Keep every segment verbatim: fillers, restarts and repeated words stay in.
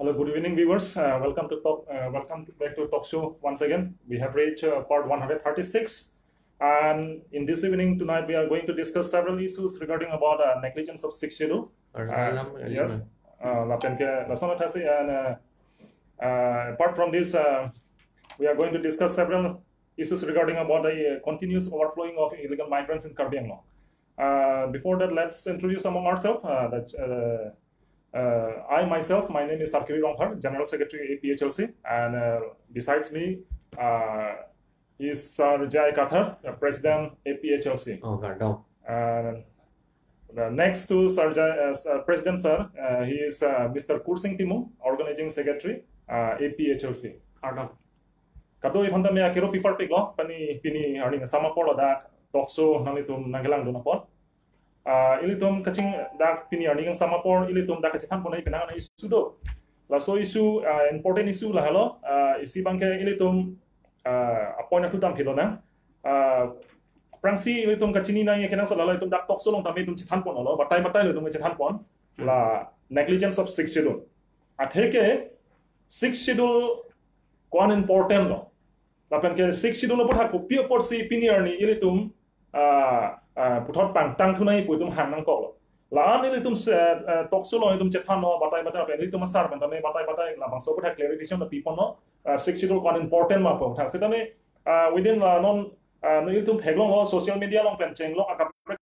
Hello, good evening, viewers. Uh, welcome to talk. Uh, welcome to, back to talk show once again. We have reached uh, part one hundred thirty-six, and in this evening tonight we are going to discuss several issues regarding about uh, negligence of Sixth Schedule. Arnam Uh, Alima. Yes. Uh, lapen ke lason athasi, and uh, uh, apart from this, uh, we are going to discuss several issues regarding about the uh, continuous overflowing of illegal migrants in Karbi Anglong. Uh, before that, let's introduce among ourselves. Uh, that, uh, uh, I myself, my name is Sarkiri Rongphar, General Secretary A P H L C, and uh, besides me uh, is Sir J I Kathar, uh, President A P H L C. Oh, kardom. And the next to Sir J, uh, Sir President Sir, uh, he is uh, Mister Kursing Timung, Organizing Secretary, uh, A P H L C. Kardom. Kadokave aphan tame akero piparpiklo, pini pini arni angsam apor ladak talk show nanglitum nangkelangdun apot. Ah, ilitum kaching dak pini arni angsam apor ilitum dak kachethanpon ai penang issue do. Laso issue, ah, important issue lahelo, ah, isi abangke ilitum, ah, apon atu dam philo nang. Ah, aphrangsi ilitum kachini nangji kenangsot lahelo, itum dak talk show along tame itum chethanponlo, batai batai lo itum chethanpon. Hmm. La negligence of Sixth Schedule. Atheke Sixth Schedule ko-an important lo. Lapen ke Sixth Schedule apot ha kopi apotsi pini arni ilitum, ah, ah, puthot pangtang thu nangji pu itum hang nangkoklo. La-an ilitum se, ah, talk show along itum chethanlo, batai batai, lapen ilitum asar pen tame batai batai labangso apot ha clarification ta piponlo, ah, Sixth Schedule ko-an important ma pu tha. Setame, ah, within, ah, non, ah, non ilitum theklonglo, social media along pen chenglok akaprek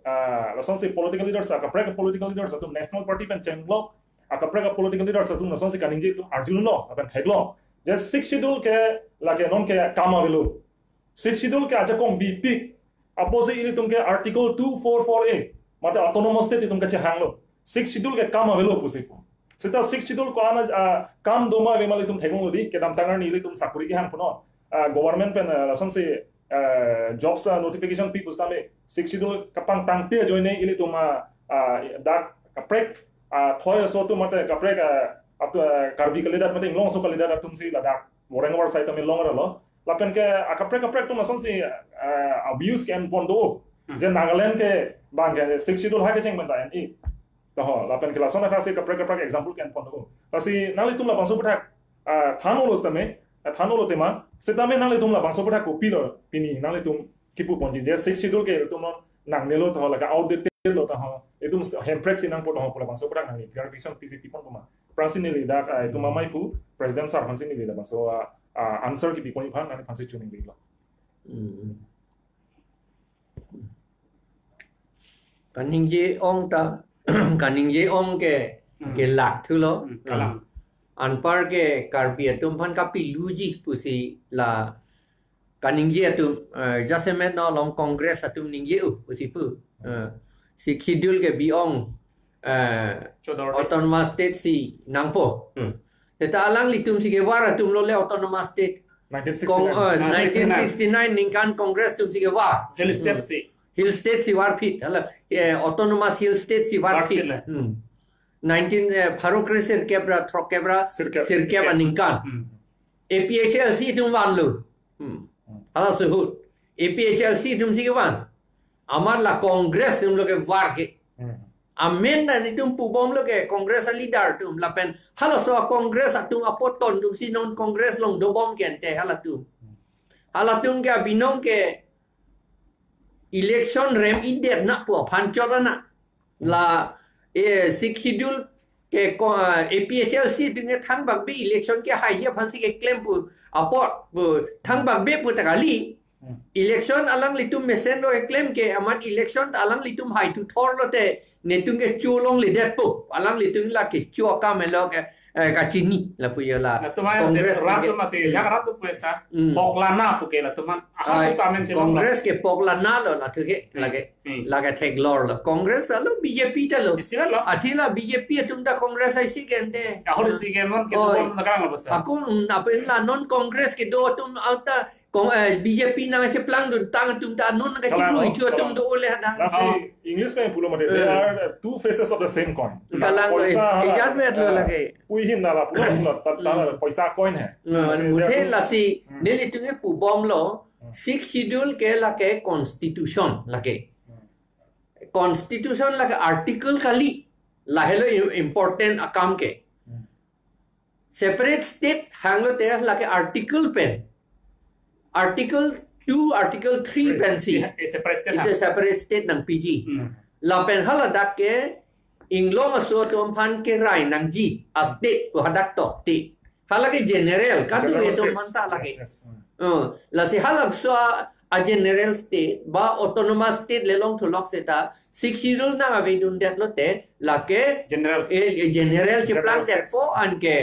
ah, lasonsi political leaders, akaprek political leaders atum, national party pen chenglok akaprek political leaders atum lasonsi kaningje itum arjulo, lapen theklong. Je Sixth Schedule ke lake non ke kam avelo. Sixth Schedule ke ajakong bipik. Apotsi ilitum ke Article two four four A, mate autonomous state itum kachehanglo. Sixth Schedule ke kam avelo pusi pu. Seta Sixth Schedule ko-an, ah, kam do ma ave ma ilitum theklonglo dei, kedamtang arni ilitum sakori kehangponnon. Ah, government pen, ah, lasonsi, ah, jobs, ah, notification pi pusitame Sixth Schedule kapangtangte ajoine ilitum, ah, ah, dak kaprek, ah, thoi aso atum mate kaprek, ah, atu, ah, Karbi kalidet mate Inglong aso kalidet atumsi ladak Moreng War side tame longrelo. Lapen ke, ah, kaprek kaprek atum lasonsi, ah, abuse ke-enpon do. Hmm. Je Nagaland ke abangke Sixth Schedule ha kecheng pen ta en-i. Taho, lapen ke lason athasi kaprek kaprek example ke-enpon do. Lasi nanglitum labangso aphuthak, ah, thanlo setame, ah, thanlo tema, setame nanglitum labangso aphuthak kopilo pini nanglitum kipuponji, je Sixth Schedule ke itum non nangnelo taho, lake outdated lo taho, itum hemprek si nangpo taho pu labangso aphuthak nangli clarification pisi pipon puma. Aphrangsi neli dak, ah, itum amei pu President Sir aphansi neli labangso, ah, ah, answer kipiponji aphan nangliphansi choningri lo. Hmm. Kaningje-ong ta, kaningje-ong ke, hmm, kelak thulo. Hmm, kalang. Anpar ke Karbi atum aphan kapiluji pusi la kaningje atum, eh, jasemet no along Congress atum ningje u pusi pu. Eh, Sixth Schedule ke bi-ong, eh, Chodor. Autonomous state si nangpo. Hmm. Seta alanglitum si kevar atum lo le autonomous state. Nineteen sixty-nine. Kong, eh, nineteen sixty-nine ningkan Congress atum si kevar. Hill state si. Hill state si varphit. Hala, eh, autonomous hill state si varphit. Varphit le. Hmm. Nineteen, eh, pharo kre sirkep ra, throkkep ra, sirkep. Sirkep aningkan. Hmm. A P H L C atum vanlo. Hmm. Hmm. Hala suhut. A P H L C atum si kevan. Amat la Congress atum lo kevar ke. Hmm. Amen ta nelitum pubomlo ke Congress aleader atum lapen halaso a-Congress atum apoton atumsi non Congress along dobom ke ante halatum. Halatum ke abinong ke election rem-idet na pu aphan chot ana. La, eh, Sixth Schedule ke ko, ah, A P H L C atum ke thangbak be election kehai aphansi keklem pu apot pu thangbak be pu ta kali. Hmm. Election alanglitum mesen lo keklem ke amat election ta alanglitum hai thu thorlo te netum ke cholongledetpo. Alanglitum la kecho akam lo ke, eh, kachini lapu ya la. Latum hai Congress rat ke, tu masih, hmm, yang rat tu pesa. Hmm. Poklana pu ke latum han. Aha. Hai, tu kamen si Congress ke poklana lo la thu ke, hmm, lake. Hmm. Lake theklor lo. Congress ta lo, B J P ta lo. Isi lo. Athi la B J P atum ta Congress aisi ke ante. Ahor isi ke non ke. Oi. Tu pon nakalang lo pesa. Ako, mm, apa la non Congress kedo atum anta Kong, eh, B J P nangcheplangdun tang atum ta non nangkachirui thu atum do ole hadang. Lasi, oh, English pen pulo mate, they, hmm, are, uh, two faces of the same coin. Kalang, poisa eh, hala, ejat met lo, eh, lake. Puihin nala pulo pulo ta, ta, hmm, poisa coin hai. Hmm, lasi muthe dia tu, lasi, hmm, nelitum ke pubomlo, hmm, Sixth Schedule ke lake constitution lake. Hmm. Constitution lake article kali. Lahelo i- important akam ke. Hmm. Separate state hanglote lake article pen. Article two, article three pensi. Eh, separate state Ite ha. Separate state nangpiji. Hmm. Lapen haladak ke inglong aso atum aphan kerai nangji a state pu hadak tokte. Halake general, kadu General etum states. Manta lake. Yes, yes. Hmm. Oh, lasi halabangso a, a general state, ba autonomous state le longthu lok seta, Sixth Schedule nang avedundet lote, lake, General. Eh, eh, general General cheplang states. Detpo anke,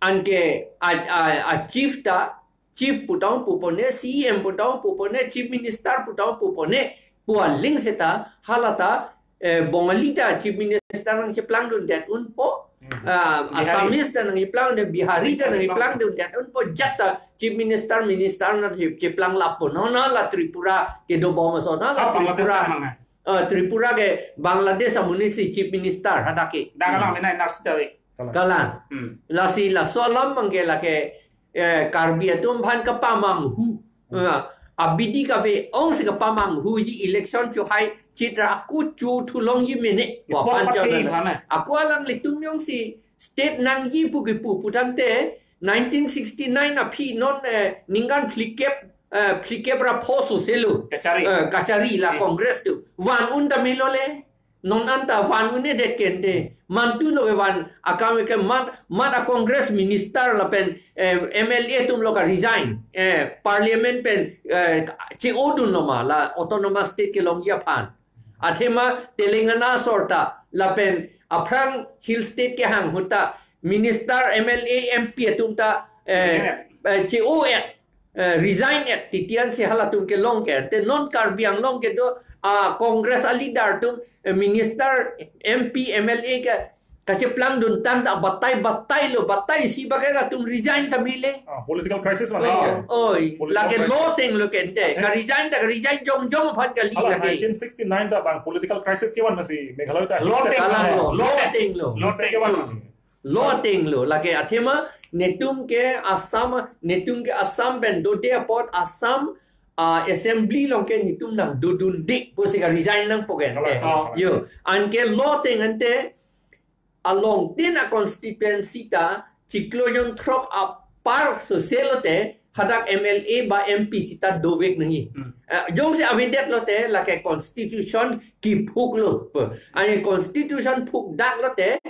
anke, a, a, a chief ta, chief putong pupone, C E M putong pupone, chief minister putong pupone, pu aling seta, halata, eh, Bongali ta chief minister nangcheplangdundet unpo, Mhm. ah, Bihari. Assamese ta nangcheplangdun, Bihari ta Bihari nangcheplangdundet unpo, jat ta chief minister, minister nangcheplang lapo. Non la Tripura kedobom ason, non la Ah, Bangladesh Tripura. Ta mang, eh. Ah, Tripura ke Bangladesh amonit si chief minister hadak ke. Dak alam Hmm. ina N R C ta ave. Kalang. Kalang. Hmm. Lasi laso alam abang ke lake, eh, Karbi atum aphan kapamanghu. Hmm. Ah, abidi kave-ongsi kapamanghuji election chohai chitra ako chothu longji mene. Ipo Wapan pati chona. Mana? Ako alanglitum jongsi state nangji pu kipu putangte nineteen sixty-nine aphi non, eh, ningkan phlikep, eh, phlikep ra pho soselo. Kachari. Eh, kachari la Hmm. Congress tu. Van-un ta melo le. Non anta van-un-edet kente. Mantu lo ke van akam ke mat, mat a Congress minister lapen, eh, M L A atum lo ka resign. Eh, parliament pen, eh, che-odun lo ma la autonomous state kelongji aphan. Athema Telangana asor ta lapen aphrang hill state kehang ahut ta minister, M L A, M P atum ta, eh, eh, che-o-et, eh, resign-et titian si halatum kelong ke. Te non Karbi Anglong kedo, ah, Congress a leader atum, eh, minister, M P, M L A ke kacheplangdun tangte batai batai lo, batai isi bak ke latum resign ta mele. Ah, political crisis mana? Oi, oi, Political lake crisis. Lo ateng lo kente. Eh? Ka resign ta ka resign jongjong aphan kali Hala lake. Nineteen sixty-nine ta bang political crisis kevan masi Meghalaya ta Lo ateng lo. Lo ateng lo. Lo ateng lo. Lo ateng lo, lake athema netum ke Assam, netum ke Assam pen dode apot Assam, ah, assembly along ke netum nangdodunde pusi ka resign nangpo ke ante. Kalang, kalang. Yo, anke lo ateng ante along tin a constituency ta chiklo jon throk apar soselo te hadak M L A ba M P sita dovek nangji. Hmm. Eh, jongsi avedet lote lake constitution kiphuk lo. Ani constitution phukdak lote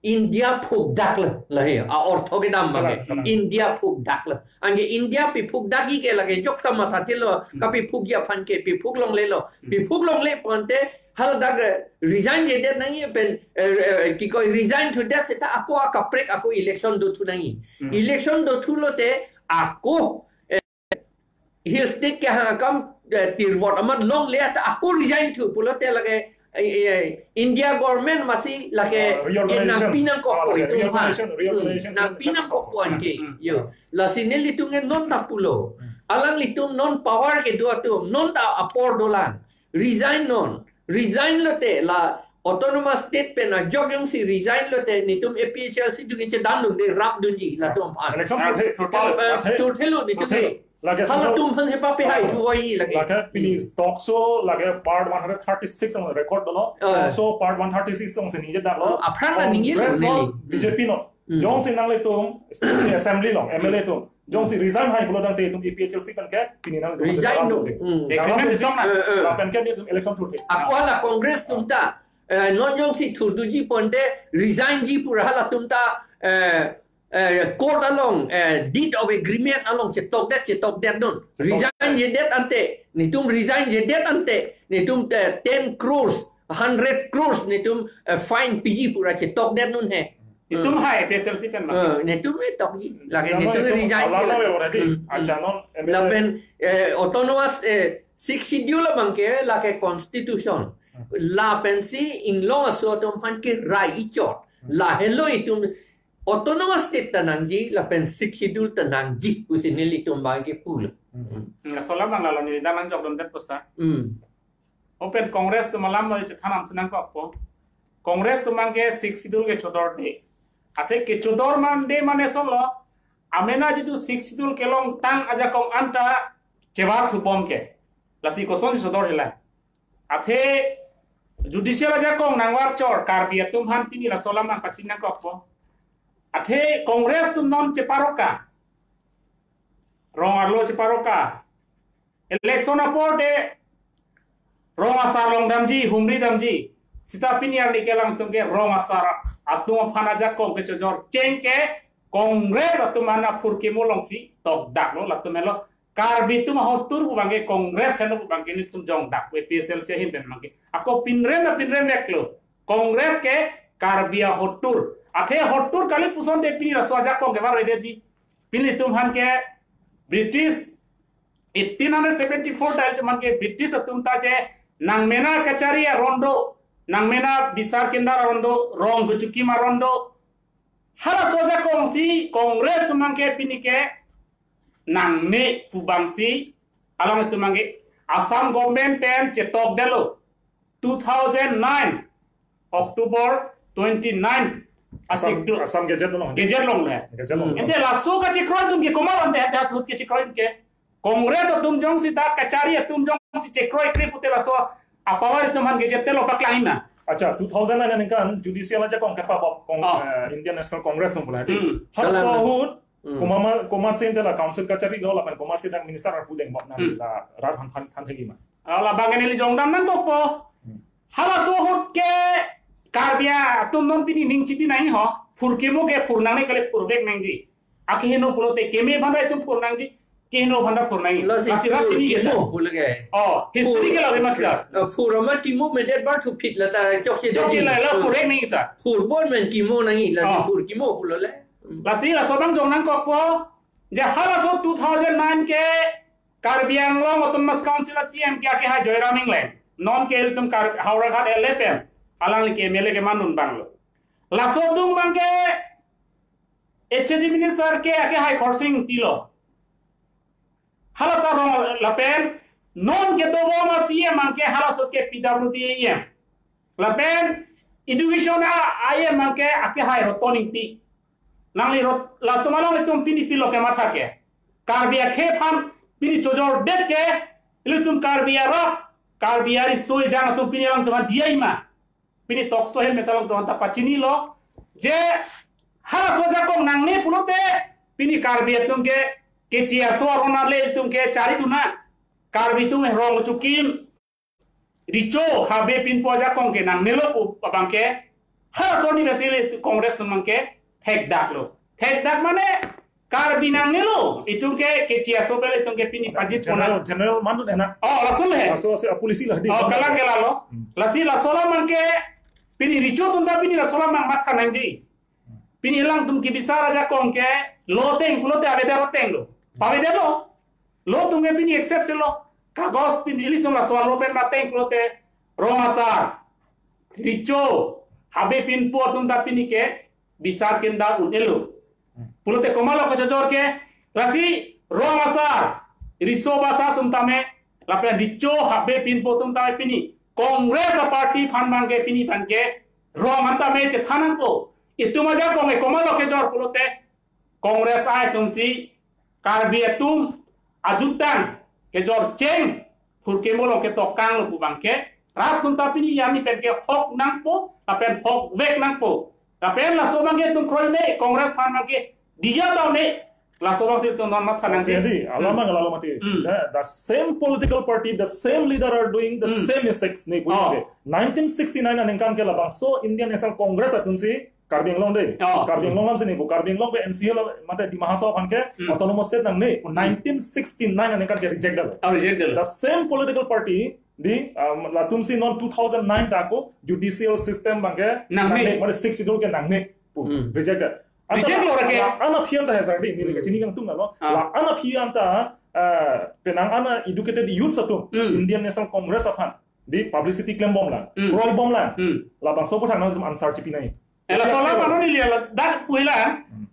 India phukdak lo, lahi, a ortho kedam abang ke. Kalang, kalang. India phukdak lo. Anke India piphukdakji ke lake jok ta mathathelo, Hmm. kapiphukji aphan ke piphuk longlelo. Hmm. Piphuk longle pu ante haladak, eh, resign jedet nangji pen, eh, eh, kikoi resign thudet seta ako akaprek ako election dothu nangji. Hmm. Election dothu lote ako, eh, hill state kehang akam, eh, tirvot amat longle ta ako resign thu pulote lake, eh, eh, India government masi lake, Ah, reorganization. Eh, nangpi nangkokpo Ah, lake itum ha. Reorganization, reorganization. Hmm, nangpi nangkokpo anke. Hmm. Yo. Lasi nelitum ke non ta pulo. Hmm. Alanglitum non power kedo atum, non ta apor dolang. Resign non. Resign lote la autonomous state pen ajok jongsi resign lote netum A P H L C atum ke chedandunde rapdunji latum aphan. Election Ah, thurthe, thurthe. Eh, thurthe. Thurthelo netum Thurthe. ke. Lake Halatum aphan sepapi hai Ah. thu oi lake. Lake pini Hmm. talk show lake part one hundred thirty-six along record dolo. Ah. Talk show part one thirty-six alongsi ningjedaklo. Oh, aphrang la ningjelo Congress neli. Lo B J P lo. Hmm. Jongsi nanglitum, especially assembly along, M L A atum. Jongsi resign hai pulo tangte itum A P H L C pen ke pini nang Resign dong. Hmm. Nang Agreement dong. Jong na. Eh, eh. Lapen ke itum election thurthe. Ako hala Congress atum ta, eh, non jongsi thurduji pu ante resign ji pura halatum ta, eh, eh, court along, eh, deed of agreement along chetokdet, chetokdetnon. Chetok. Resign jedet ante, netum resign jedet ante, netum, eh, ten crores, hundred crores netum, eh, fine piji pura chetokdetnon he. Itum Hmm. hai A P H L C pen ma. Eh, netum me tokji. Lake Jama netum itum resign alam ke la. Already. Hmm, hmm. Achanon M L A. Lapen, eh, autonomous, eh, Sixth Schedule abang ke lake constitution. Hmm. Lapensi inglong aso atum aphan kerai ichot. Hmm. Lahelo itum autonomous state ta nangji, lapen Sixth Schedule ta nangji, pusi nelitum abang ke pulo. Hmm. Hmm, laso alam abang lalo neli dam anjokdundet pusa. Hmm. Open Congress atum alam lo chethan am chenangkokpo. Congress atum abang ke Sixth Schedule kechodorde. Athe kechodor mande mane solo. Amena jitu Sixth Schedule kelongtang ajakong anta chevar thubom ke. Lasi koson chodor hela. Athe Judicial ajakong nangvarchor Karbi atum aphan pini laso alam nangpachini nangkokpo. Athe Congress atum non cheparoka. Rong arlo cheparoka. Election apor te rong asar longdamji, humridamji. Seta pini arni ke alangtum ke rong asar atum aphan ajakong kechojor cheng ke Congress atum aphan aphurkimo alongsi tokdaklo latum helo. Karbi atum ahotur pu abangke Congress helo pu abangke nelitum jongdak pu A P H L C ahin pen abangke. Ako pinrem na pinrem veklo. Congress ke Karbi ahotur. Athe ahotur kali puson te pini laso ajakong ke var redeji. Pini atum aphan ke British eighteen hundred seventy-four ta ilitum aphan ke British atum ta je nangmena kachari aron do, nangmena bisar kendar aron do, rong kechokim aron do. Halaso ajakong si Congress atum aphan ke pini ke nangne pu abangsi alangtum aphan ke Assam government pen chetokdetlo. Two thousand nine October twenty-nine Assam, asik tu Assam Gazette along. Gazette along le. Gazette along. Ente laso kachekroi atum ke komat ante ante asut kachekroi ke. Congress atum jongsi dak kachari atum jongsi chekroikre pute laso apower atum aphan Gazette te lo paklang-i ma. Acha, two thousand nine aningkan judicial ajakong kepabop kong, Ah. eh, Indian National Congress nung pula di. Hmm. Halaso Kalang. ahut, Hmm. komat ma, komatsi ente la council kachari lo lapen komatsi dak minister arpu dengbom nang Hmm. la rat han han han thegi ma. Ala bang neli jongdam nangkokpo. Hmm. Halaso ahut ke Karbi atum non pini ning chipi nangji ho. Phurkimo ke phur nangne kali phurvek nangji. Akeheno pulote keme aphan ta itum phur nangji. Keheno aphan ta phur nangji. Lasi Lasi rat phur chini kimo kesa. pulo ke. Oh, history Phur, ke la remak sa. eh, phur amat kimo medet bar thu phit la ta chokche Chokche chokche. la la phurvek nangji sa. Phur bon men kimo nangji la Oh. phur kimo pulo le. Lasi laso abang jong nangkokpo. Je halaso two thousand nine ke Karbi Anglong Autonomous Council a C M ke akehai Joyram Engleng. Non ke ilitum Kar Howraghat L A pen. Alangli ke M L A keman un abang lo. Laso atum abang ke H A D minister ke akehai Khorsing Engti lo. Hala ta rong lapen non kedobom a C M abang ke halaso ke P W D A E M. Lapen education a E M abang ke akehai Roton Engti. Nangli rot latum alanglitum pini pilo kematha ke. Karbi akhei aphan pini chojordet ke ilitum Karbi arat, Karbi ariso ejang atum pini alangtum aphan diya-i ma. Pini talk show ahin mesa alangtum aphan ta pachinilo. Je halaso ajakong nangne pulote pini Karbi atum ke keche aso aron ale atum ke charidun nang. Karbi atum rong kechokim, recho, habe pinpo ajakong ke nangnelo pu abang ke halaso ni besi le Congress atum abang ke thekdaklo. Thekdak mane Karbi nangnelo, itum ke keche aso pen itum ke pini pajit General, pona. General mandut enak. Oh, laso le. Laso si polisi lah di. Oh, kalang ke lalo. Hmm. Lasi laso alam abang ke pini recho atum ta pini laso alam abang matha nangji. Pini alangtum kebisar ajakong ke lo ateng pulote avedet ateng lo. Pavedetlo. Lo atum ke pini accept si lo. Kagos pini ilitum laso alo pen mateng pulote rong asar, recho, habe pinpo atum ta pini ke bisar kendar un-elo. Pulote komatlo kachojor ke, lasi rong asar, riso basa atum tame, lapen recho habe pinpo atum tame pini Congress a-party aphan abang ke pini abang ke rong an tame chethan nangpo. Itum ajakong ke komatlo kejor pulote Congress a atum si Karbi atum ajutang kejor cheng phurkimo along ketokang lo pu abang ke rat atum ta pini arni pen ke hok nangpo, lapen hokvek nangpo. Lapen laso abang ke itum kroine Congress aphan abang ke diya tau ne, laso abang si itum non matha nangji. Jadi, alam Hmm. abang lalo mati. Hmm. The, the same political party, the same leader are doing the Hmm. same mistakes ne pu Oh. ke. Nineteen sixty-nine aningkan ke labangso Indian National Congress atum si Karbi Anglong de. Oh. Karbi Anglong alam si ne pu. Karbi Anglong ke N C L mate Dima Hasao aphan ke Hmm. autonomous state nangne pu Hmm. nineteen sixty-nine aningkan ke reject dalo. Oh, reject dalo. The same political party di, um, latum si non two thousand nine ta ako judicial system abang ke Nangne. nangne, mane sixth schedule ke nangne pu Hmm. reject dalo. Reject lo rake. La-an aphi anta hai sir di, neli Hmm. kachini kangtung lo. Ah. La-an aphi anta, eh, penang an educated youths atum Hmm. Indian National Congress aphan di publicity klembom lang, Hmm. kroibom lang. Hmm. Labangso aputhak nangtum answer chipi nai. Eh, laso alam ano neli la dak puila. Hmm.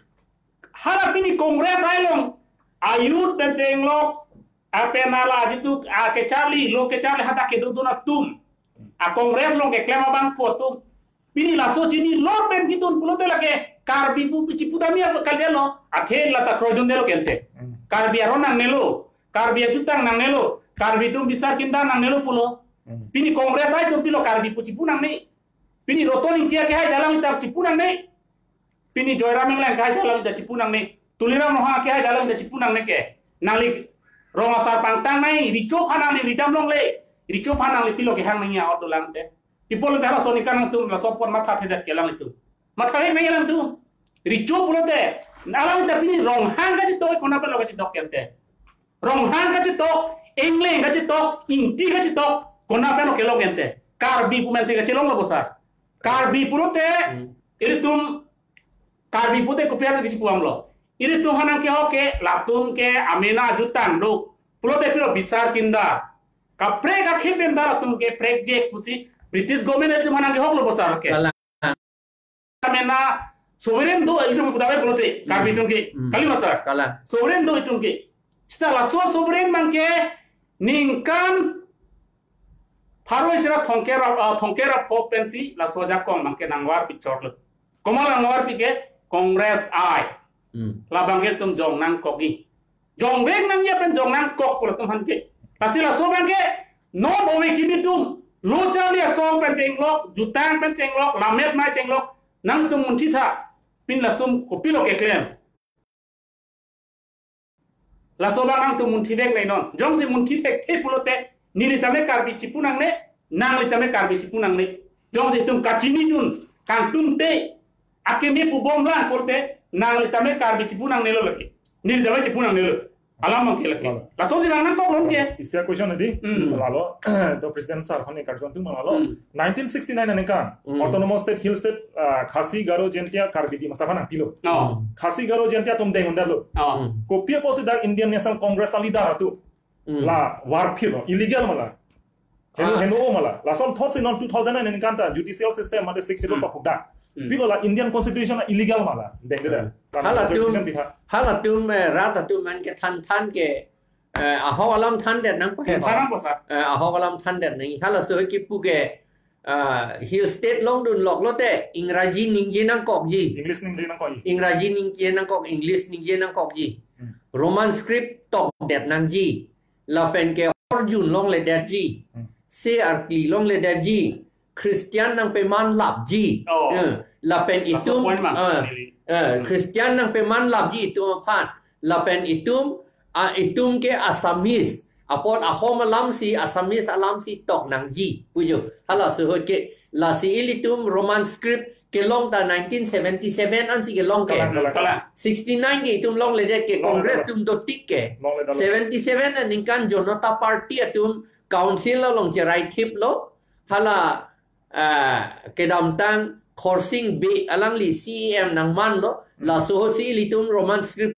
Hala pini Congress along a-youth pen chenglok, apen hala jitu akecharli, lo kecharli hadak kedodun atum. A-Congress along keklem abangphu atum. Pini laso chinilo pen kitun pulote lake Karbi pu pichi putami apa kali lo. Athe la ta kroidundelo kente. Hmm. Karbi aron nangnelo. Karbi ajutang nangnelo. Karbi atum bisar kendar nangnelo pulo. Hmm. Pini Congress ai tum pilo Karbi pu chipu nangne. Pini Roton Ingti akehai alang ta chipu nangne. Pini Joyram Engleng akehai alang ta chipu nangne. Tuliram Ronghang akehai alang ta chipu nangne ke. Nangli rong asar pangtang nai, recho aphan nangli ridam longle. Recho aphan nangli pilo kehang nangji a-ot dolang te. People ta laso aningkan nangtum laso apot mathathedet ke alanglitum. Matha nai alanglitum. Recho pulote, alang ta pini Ronghang kachetok, konat pen lo kachetok ke ante. Ronghang kachetok, Engleng kachetok, Ingti kachetok, konat pen lo kelong ke ante. Karbi pu amen si kachelonglo bosar. Karbi pulote, Hmm. ilitum, Karbi pulote kopi aphan kachipu damlo. Ilitum aphan nangkehok ke, latum ke, amena jutang do. Pulote pilo bisar kindar. Kaprek akhei pen ta latum ke prekjak pusi, British government ilitum aphan nangkehoklo bosar ke. Kalang. Amena sovereign do ilitum pu dave pulote, Karbi Hmm. atum ke. Hmm. Kali ma sir? Kalang. Sovereign do itum ke. Seta laso sovereign abang ke ningkan pharo isi ra thomkep ra, ah, thomkep ra pho pensi laso ajakong abang ke nangvarpi chotlo. Komat nangvarpi ke Congress ai. Hmm. Labang ke itum jong nangkokji. Jongvek nangji pen jong nangkok pulo atum aphan ke. Lasi laso abang ke non ove kimi atum. Lo charli asong pen chenglok, jutang pen chenglok, lammet mai chenglok. Nangtum munthi tha. Pini latum kopilo keklem. Laso abang nangtum munthivek nai non. Jongsi munthi thekthe pulote, neli tame Karbi chipu nangne, nangli tame Karbi chipu nangne. Jongsi itum kachinidun, kangtung te, akeme pu bomlang pulote, nangli tame Karbi chipu nangnelo lake. Neli tame chipu nangnelo. Alam abang ke lake. Lalo. Laso si abang nangkok lon ke. Isi a-question adi, Hmm. lalo, the President sir aphan karju atum lalo. Hmm. Nineteen sixty-nine aningkan, Hmm. Autonomous State, Hill State, ah, Khasi, Garo, Jaintia, Karbi, Dimasa aphan nangpilo. Oh. Khasi, Garo, Jaintia atum deng undalo. Oh. Hmm. Kopi apotsi dak Indian National Congress a-leader atum Hmm. la varpilo, illegal ma la. Heno, Ah. heno ma la. Lason thotsi non two thousand nine aningkan ta judicial system mate Sixth Schedule Hmm. paphukdak. Hmm. Pilo la Indian Constitution illegal ma la. Dengde da. Hmm. Karena Halatum, constitution pitha. halatum, eh, rat atum an ke than than ke, eh, ahok alam thandet nangpo he. Than nangpo sir. Eh, ahok alam thandet nang. Halaso kipu ke, ah, Hill State longdun lok lote, Ingraji ningje nangkokji. English ningje nangkokji. Ingraji ningje nangkok, English ningje nangkokji. Hmm. Roman script tokdet nangji. Lapen ke horjun longledetji. Hmm. Se arkli longledetji. Christian nangpemanlapji. Oh. Eh, lapen Laso itum, point ma, eh, really. eh, Hmm. Christian nangpemanlapji itum aphan. Lapen itum, ah, itum ke Assamese. Apot ahom alamsi, Assamese alamsi tok nangji. Pujo. Halaso ahut ke, lasi ilitum Roman script kelong ta nineteen seventy-seven ansi kelong ke. Kalang, kalang, kalang. Sixty-nine ke itum longledet ke Longledet. Congress atum dotik ke. Longledet. Seventy-seven aningkan Janata Party atum council along cherai thiplo. Hala, ah, kedamtang Khorsing Bey alangli C E M nangmanlo. Hmm. Laso ahutsi ilitum Roman script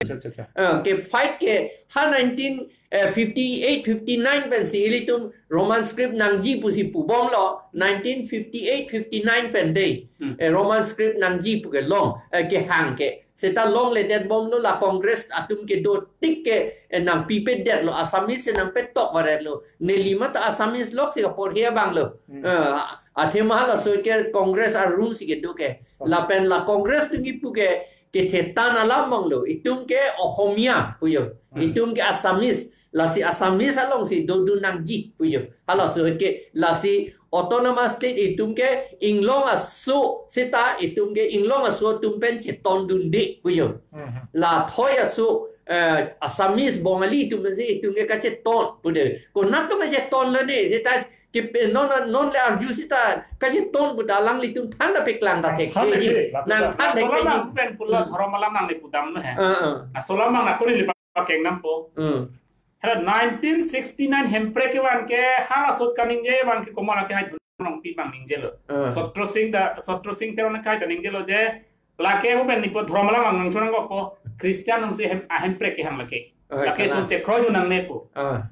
Acha, acha, acha. Ah, ke fight ke ha nineteen, eh, fifty-eight, fifty-nine pensi ilitum Roman script nangji pusi pubomlo, nineteen fifty-eight, fifty-nine pen dei. Hmm. Eh, Roman script nangji pu kelong, eh, kehang ke. Seta longledetbomlo la Congress atum ke dotik ke, eh, nangpipedetlo, Assamese si nangpetok varetlo. Neli mate Assamese loksi kaporhe abanglo. Hmm. Eh, athema laso ke Congress a-rule si kedo ke. Hmm. Lapen la Congress atum kipu ke, kethetan alam abanglo, itum ke Ohomia pujo, Hmm. itum ke Assamese, lasi Assamese alongsi dodun nangji pujo. Halaso ahut ke, lasi autonomous state itum ke inglong aso seta itum ke inglong aso atum pen chetondunde pujo. Hmm. La thoi aso, eh, Assamese Bongali atum pensi itum ke kacheton pude. Konat atum kachetonlo ne, seta ke pe-, non, non le arju seta kacheton puta alanglitum than ta peklang ta thek Than thekji. thek, latum Nang ta. than thek Laso alam thekji. nang pen pulo Hmm. dhorom alam nangli pudamlo he. Ah, ah. Laso alam nang nakori li pakeng nampo. Hmm. Hala nineteen sixty-nine Hemprek kevan ke hala sot kaningje van ke komat akehai Dhunrongpi abang ningjelo. Ah. Satro Singh da, Satro Singh Teron akehai ta ningjelo je lake mo pen nipo dhorom alam nang chonang ko Christian atumsi hem, a-Hemprek kehang lake. Ah, Lake kalang. itum chekroi dun nangne pu. Ah.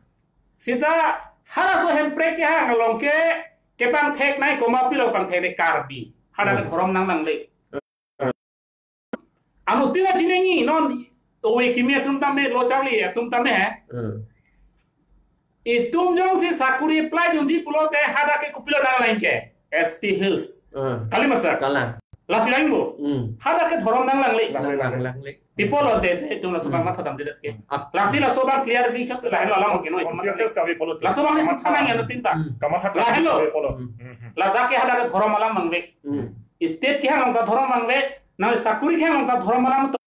Seta halaso Hemprek kehang along ke kepangthek nai komat pilo pangthek nai Karbi. Hadak Hmm. dhorom nang nangle. Hmm. Anuttin ta chiningje non ove kimi atum tame lo charli atum tame he. Hmm. Itum jongsi sakuri apply dunji pulote hadak ke kopilo nanglang ke S T Hills. Hmm. Kali ma sir? Kalang. Lasi langbo. Hmm. Hadak ke dhorom nanglangle. Langle, langle. Langle. People of the day, itum laso abang Hmm. matha damdedet ke. Ah. Lasi laso abang clarification si lahelo alam ke noi. Consciousness kave pulote. Laso abang itum thanang ya tinta. Hmm. Kamatha Lahelo. Kave pulo. Hmm. Hmm, hmm. Lasi ke hadak ke dhorom alam mangve. Hmm. State kehang along ta dhorom mangve. Nang sakuri kehang along ta dhorom alam to.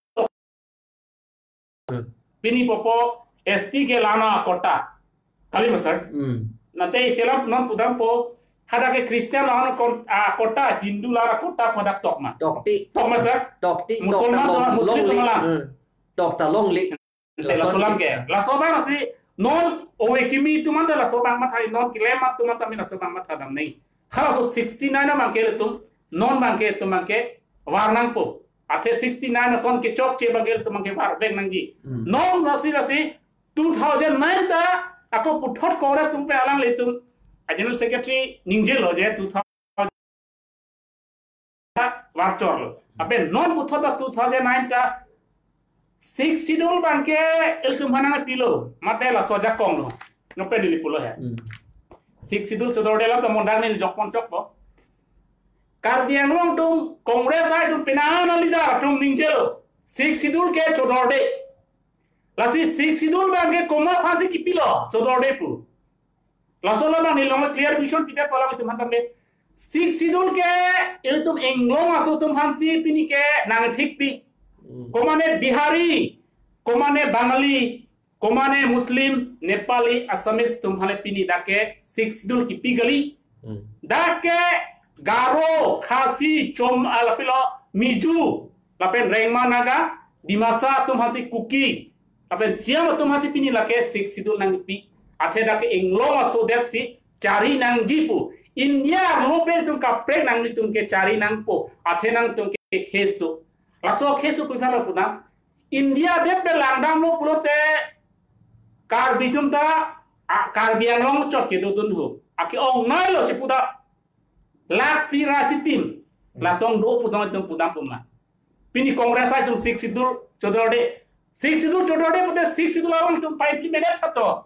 Hmm. Pini popo S T ke la-an akota. Kali ma sir? Hmm. Nate isi alam non pudampo hadak ke Christian la-an akon-, akota, Hindu la-an akota pu hadak tok ma. Tokti. Tok ma sir? Tokti, Musulman tok ta long, Muslim longle. Tok ma lang. Hmm. Tok ta longle. Te laso alam ke. Laso abang si non ove kimi atum anta laso abang matha non kelem atum anta min laso abang matha damnei. Halaso sixty-nine abang ke ilitum, non abang ke itum abang ke var nangpo. Athe sixty-nine ason kechokche abang ke ilitum abang ke varvek nangji. Hmm. Non lasi lasi two thousand nine ta ako puthot Congress atum pen alanglitum a General Secretary ningjelo je two thousand varchorlo. Aben non puthot ta two thousand nine ta Sixth Schedule abang ke ilitum aphan nangpilo, mate laso ajakong lo. Non pen neli pulo he. Hmm. Sixth Schedule chodorde alam ta mondang neli jokpon chokpo. Karbi Anglong atum Congress atum penang a-leader atum ningjelo Sixth Schedule ke chodorde. Lasi Sixth Schedule abang ke komat aphansi kipilo chodorde pu. Laso alam abang neli long clarification pidet pu alanglitum aphan tame. Sixth Schedule ke ilitum inglong aso atum aphansi pini ke nangthikpi. Hmm. Komane Bihari, komane Bangali, komane Muslim, Nepali, Assamese atum aphan pini dak ke Sixth Schedule kipi kali. Hmm. Dak ke Garo, Khasi, Chom, ah, lapilo, Mizo, lapen Rengma Naga, Dimasa atum aphansi Kuki, lapen Siang atum aphansi pini lake Sixth Schedule nangpi. Athe dak ke inglong aso det si chari nangji pu. India arlo pen itum kaprek nanglitum ke chari nangpo. Athe nangtum ke keso. Laso keso pu aphan lo puna. India adet pen langdamlo pulote Karbi atum ta, a, Karbi Anglong chot kedodun ho. Ake-ongnei lo chipuda. Lak phli ra chitim. Hmm. Latong do putong itum pudam puma. Pini Congress atum Sixth Schedule chodorde. Sixth Schedule chodorde pute Sixth Schedule along itum pa-implement tha to.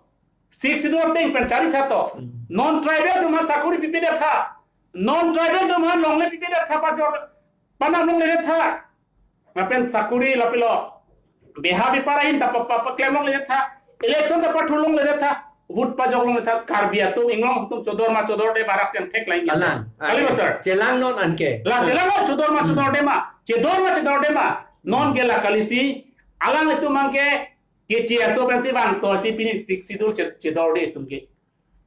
Sixth Schedule ateng pen chari tha to. Hmm. Non-tribal atum aphan sakuri pipedet tha. Non-tribal atum aphan longle pipedet tha, pajor panam longledet tha. Lapen sakuri lapilo beha bepar ahin ta pa, pa, paklem longledet tha. Election ta pathur longledet tha. Vote pajok longledet tha. Karbi atum inglong atum chodor ma chodorde barak siang thek lain. Alang. Kali ma sir? Chelang non anke. La chelang non chodor ma chodorde ma. Chedor ma chodorde ma. Non ke la kali si. Alanglitum abang ke keche aso pensi vangtoi si pini Sixth Schedule che-, chedorde itum ke.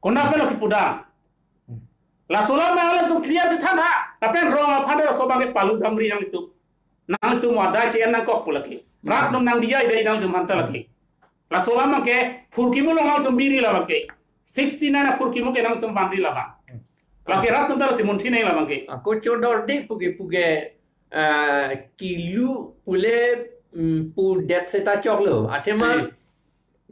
Konat pen lo kipudam. Laso alam abang alanglitum clear di than ha. Lapen rong aphan laso abang ke palu damri nanglitum. Nangtum wadai che-en nangkok pu lake. Rat atum nangdiya idai nangtum aphan ta lake. Laso alam abang ke phurkimo along nangtum biri la abang ke. Sixty-nine aphurkimo ke nangtum vanri la abang. Lake rat atum ta lasi munthi nai la abang ke. Ako chodorde puke puke, ah, kilu pule, mm, pudet seta choklo. Athema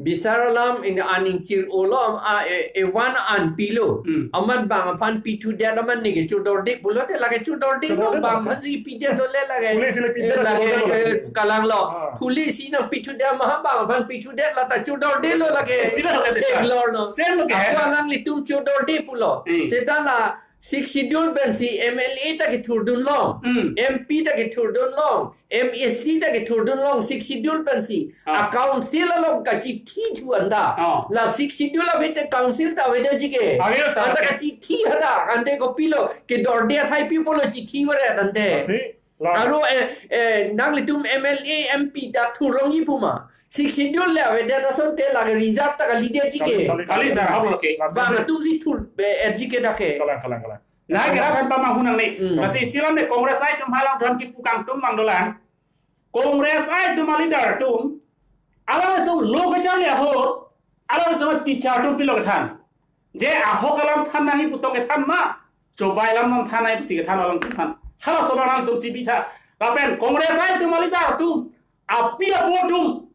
Hmm. bisar alam in an inchir olom a e, e van an pilo. Hmm. Amat bang aphan pithudet amat neke chodorde pulote lake chodorde Chodorde bang bang. Aphan si pidet lo le lake. Police le pidet Eh, lake, lo le. Eh, kalang lo. Ah. Police si nangpithudet ma bang aphan pithudet la ta chodorde lo lake. Sila lo ke desa. Teklor lo. Sen lo ke Ako hai. Alanglitum chodorde pulo. Hmm. Seta la Sixth Schedule pensi M L A ta kethurdun long, Hmm. M P ta kethurdun long, M A C ta kethurdun long, Sixth Schedule pensi. Ah. A council along kachithi thu anta. Ah. La Sixth Schedule ave te council ta ave de jike. Ave sa, Anta ave. Kachithi hadak, ante kopilo, kedorde athai pi pulo chithi vare ante. Asi. La. Aro, eh, eh, nanglitum M L A, M P ta thurlongji puma. Sixth Schedule le avedet asonte lake reserve ta kalidet jike. Kali, kali. Kali sir, hap lake. Bang atum si thur, eh, eh, jike dak ke. Kalang, kalang, kalang. Nah, kira kan pamahunang ni. Hmm. Lasi isi alam ne Congress atum halang dan kipu kangtum abang dolang. Congress atum a-leader atum. Alanglitum lo kacharli ahut. Alanglitum teacher atum pilo kethan. Je ahok alam than nangji pu tong kethan ma, chobai alam non than nangji pusi kethan alanglitum aphan. Halaso alanglitum chibi tha. Lapen Congress atum a-leader atum, api apo atum,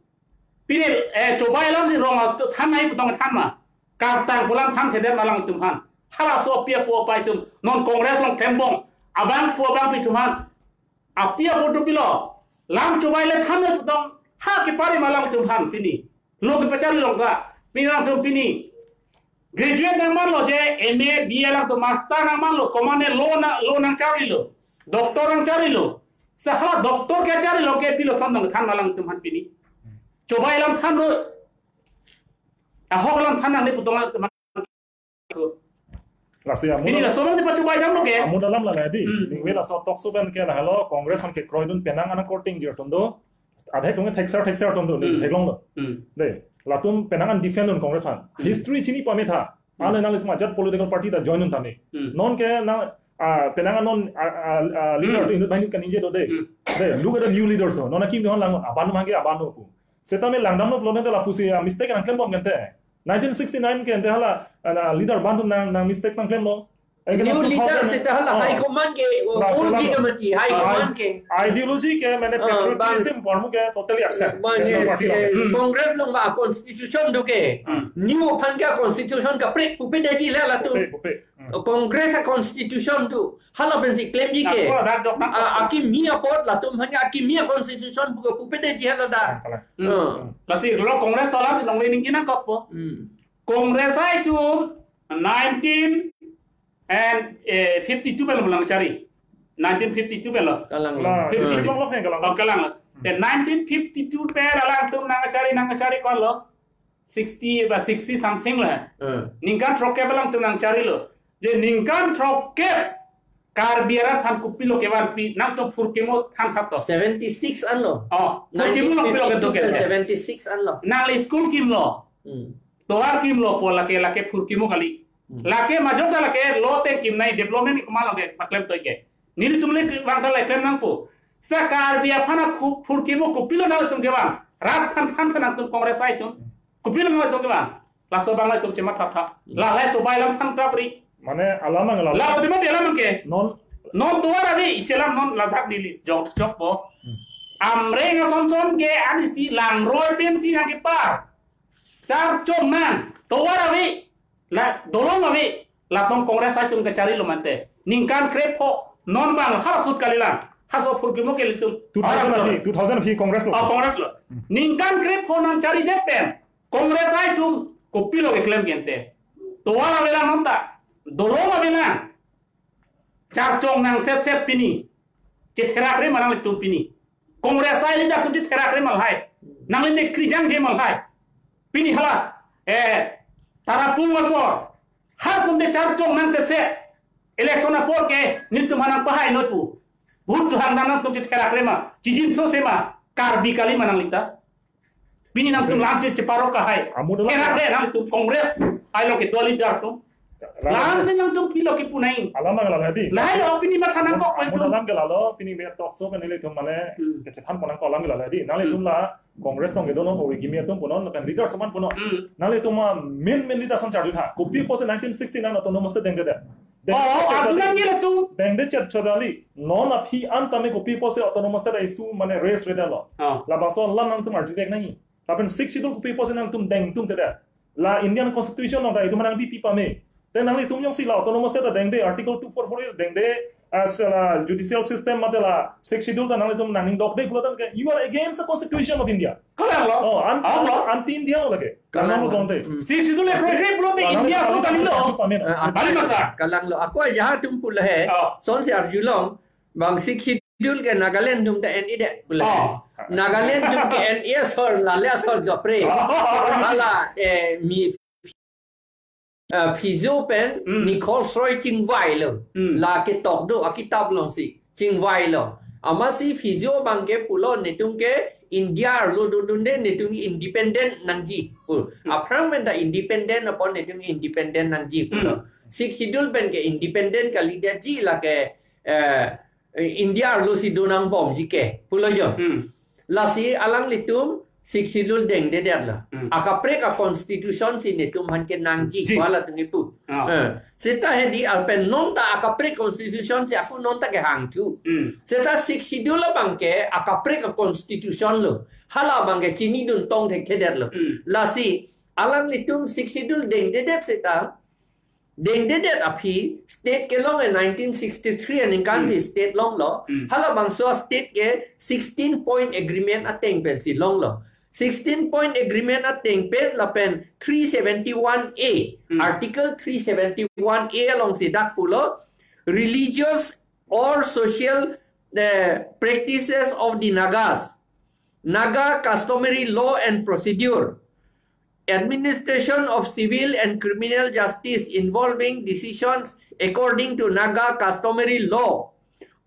pini, eh, chobai alam si rong atum than nangji pu tong kethan ma, kartang pu alam thanthedet ma alanglitum aphan. Halaso api apo apai atum, non Congress along thembong, abangphu abangpi atum aphan. Api apo atum pilo, lam chobai le than nangji pu tong, ha kepari ma alanglitum aphan pini. Lo kepacharli long ta, pini alanglitum pini. Graduate nangmanlo je, M A, B A alangtum master nangmanlo, komane lo na, lo nangcharlilo. Doctor ang charilo. Seta hala doctor kacharilo ke pilo ason dong than alang atum aphan pini. Chobai alam thanlo. Ahok alam than nangne pu tong alang atum aphan. So, Lasi amun ini alam, laso abang si pachobai damlo ke. Amun alam la dei. Hmm. Ningve laso talk show pen ke lahelo Congress aphan kekroidun penang anang korting jir atum do. Adhe kung thekser thekser atum do. Hmm. Theklonglo. Hmm. Dei. Latum penang an defend dun Congress aphan. Hmm. History chini pametha. Hmm. Ane nanglitum ajat political party ta join dun tame. Hmm. Non ke na, ah, penang an non, ah, ah, ah, leader Hmm. to inut banyu kaningje do dei. Hmm. Dei, look at the new leaders. Non akim do lang abang mangke abang pu. Setame langdamlo pulote lapusi, ah, mistake nangklembom gente. Nineteen sixty-nine ke ente hala, ah, leader abang atum nang, nang mistake nangklemlo. New leader seta hala high command ke, oh, old ke mati, high command ke. Ideology ke, mane, ah, patriotism form ke totally absent. National Party along. Hmm. Congress along ba constitution do ke. Hmm. New aphan ke constitution kaprek pupe detji hala latum. Pupe, pupe. Hmm. Congress a constitution do. Hala pensi klemji ke. Ako ladak dok nang. Ah, akimi apot latum aphan ke akimi a constitution pu pupe detji hala da. Ah, kalang. Hmm. Hmm. Lasi lo Congress alam si nongle ningje nangkokpo. Hmm. Congress itum nineteen and, eh, fifty-two pen lo nangchari. Nineteen fifty-two pen lo. Kalang. Kalang. Fifty-two. Kalang. Oh, kalang. Hmm. Then nineteen fifty-two pen alangtum nangchari, nangchari ko-an lo. Sixty ba sixty something lo. Hmm. Ningkan throkkep alangtum nangcharilo. Je ningkan throkkep Karbi arat aphan kopilo kevanpi nangtum phurkimo than thap to. Seventy-six anlo. Oh, phurkimo lo kopilo ke nineteen fifty-two to ke. Seventy-six anlo. Nangli school kimlo. Hmm. Tovar kimlo pu lake, lake phurkimo kali. Hmm. Lake majok ta lake lo teng kimnei, development komat lo ke paklem toi ke. Nelitum le vang ta le klem nangpo. Seta Karbi aphan a khu-, phurkimo kopilo nangtum kevan. Rat than than than nangtum Congress itum. Kopilo nangtum kevan. Laso abang la itum chematha tha. Hmm. La la chobai alam than prapri. Mane alam ang alam. La uti mati alam ke. Non. Non tovar ave isi alam non ladak dilis jok jokpo. Hmm. Amreng ason son ke ani si langroi pensi nangkepar. Charchong nang tovar ave. La dolong ave. Latum Congress itum kacharilo mate. Ningkan krepho non abang halaso ahut kalilang. Halaso phurkimo ke ilitum. Two thousand aphi, two thousand aphi Congress lo. Oh, Congress lo. Hmm. Ningkan krepho nangchari det pen Congress itum kopilo keklem gente. Tovar avelang non ta. Dolong avelang. Charchong nang set set pini. Chetherak re ma nanglitum pini. Congress ai leader atum chetherak re ma lahai. Nangli ne krijang je ma lahai. Pini hala, eh, Tarapung asor. Har kum de charchong nang set set. Election apor ke nelitum aphan nangpahai noi pu. Vote chohang nang nangtum chetherak re ma. Chijinso se ma. Karbi kali ma nangli ta. Pini nangtum lam si cheparok kahai. Amu dalam. Therak re nangtum Congress. Ai lo ke dua leader atum. Lam. Lam si nangtum pilo kepu nai. Alam ang alam hadi. Lahai lo pini matha nangkok pen amu tum. Dalam ke lalo, pini me talk show kan nelitum mane, Hmm. kecethan ponang kolam ke lalo hadi. Nanglitum Hmm. la Congress nong kedo nong owe kimi atum punon, kan leader ason punon. Hmm. Nanglitum ma main main leader ason charju tha. Kopi apotsi nineteen sixty-nine autonomous state dengde. Oh, oh, agunan ke latum. Dengde chet chodali. Non aphi an tame kopi apotsi autonomous state issue mane raise re dalo. Oh. Labangso alam nangtum arju dek nai. Lapen Sixth Schedule kopi apotsi nangtum dengtum te da. La Indian Constitution along ta itum nangpipi pame. Te nanglitum jongsi la autonomous state dengde Article two four four dengde as la judicial system mate la Sixth Schedule ta nanglitum nangning dokde pulo tangte you are against the Constitution of India. Kalang lo. Oh, an-, Ang lo. Anti India lo lake. Kalang lo. Kalang lo tangte. Hmm. Sixth Schedule le prohibit pulote Kalang India lo. So kali lo. Pame na. Ah, Bali masa. Kalang lo. Ako ajahak atum pulo he. Oh. Sonsi arjulong. Bang Sixth Schedule ke Nagaland atum ta en-e det pulo. Oh. Nagaland atum ke en-e asor, lale asor gapre. Oh. Hala, eh, mi, eh, Phizou pen Hmm. Nichols Roy chingvai lo. Hmm. La ketok do, akitap alongsi. Chingvai lo. Amatsi Phizou abang ke pulo netum ke India arlo dodunde netum independent nangji. Pu. Hmm. Aphrang pen ta independent apot netum independent nangji pulo. Hmm. Sixth Schedule pen ke independent kalidetji lake, eh, India arlo si do nangbomji ke pulo jo. Hmm. Lasi alanglitum Sixth Schedule dengdedet lo. Hmm. Akaprek a constitution si netum aphan ke nangji Ji. Ko halatum kipu. Ah. Eh, seta hedi lapen non ta akaprek constitution si ako non ta kehang thu. Hmm. Seta Sixth Schedule abang ke akaprek a constitution lo. Hala abang ke chinidun tong thekthedet lo. Hmm. Lasi alanglitum Sixth Schedule dengdedet seta dengdedet aphi state kelong e nineteen sixty-three aningkan si Hmm. state longlo. Hmm. Halabangso state ke sixteen point agreement ateng pensi longlo. Sixteen point agreement ateng pen lapen three seventy-one A, Hmm. Article three seventy-one A alongsi dak pulo religious or social uh, practices of the Nagas, Naga customary law and procedure, administration of civil and criminal justice involving decisions according to Naga customary law,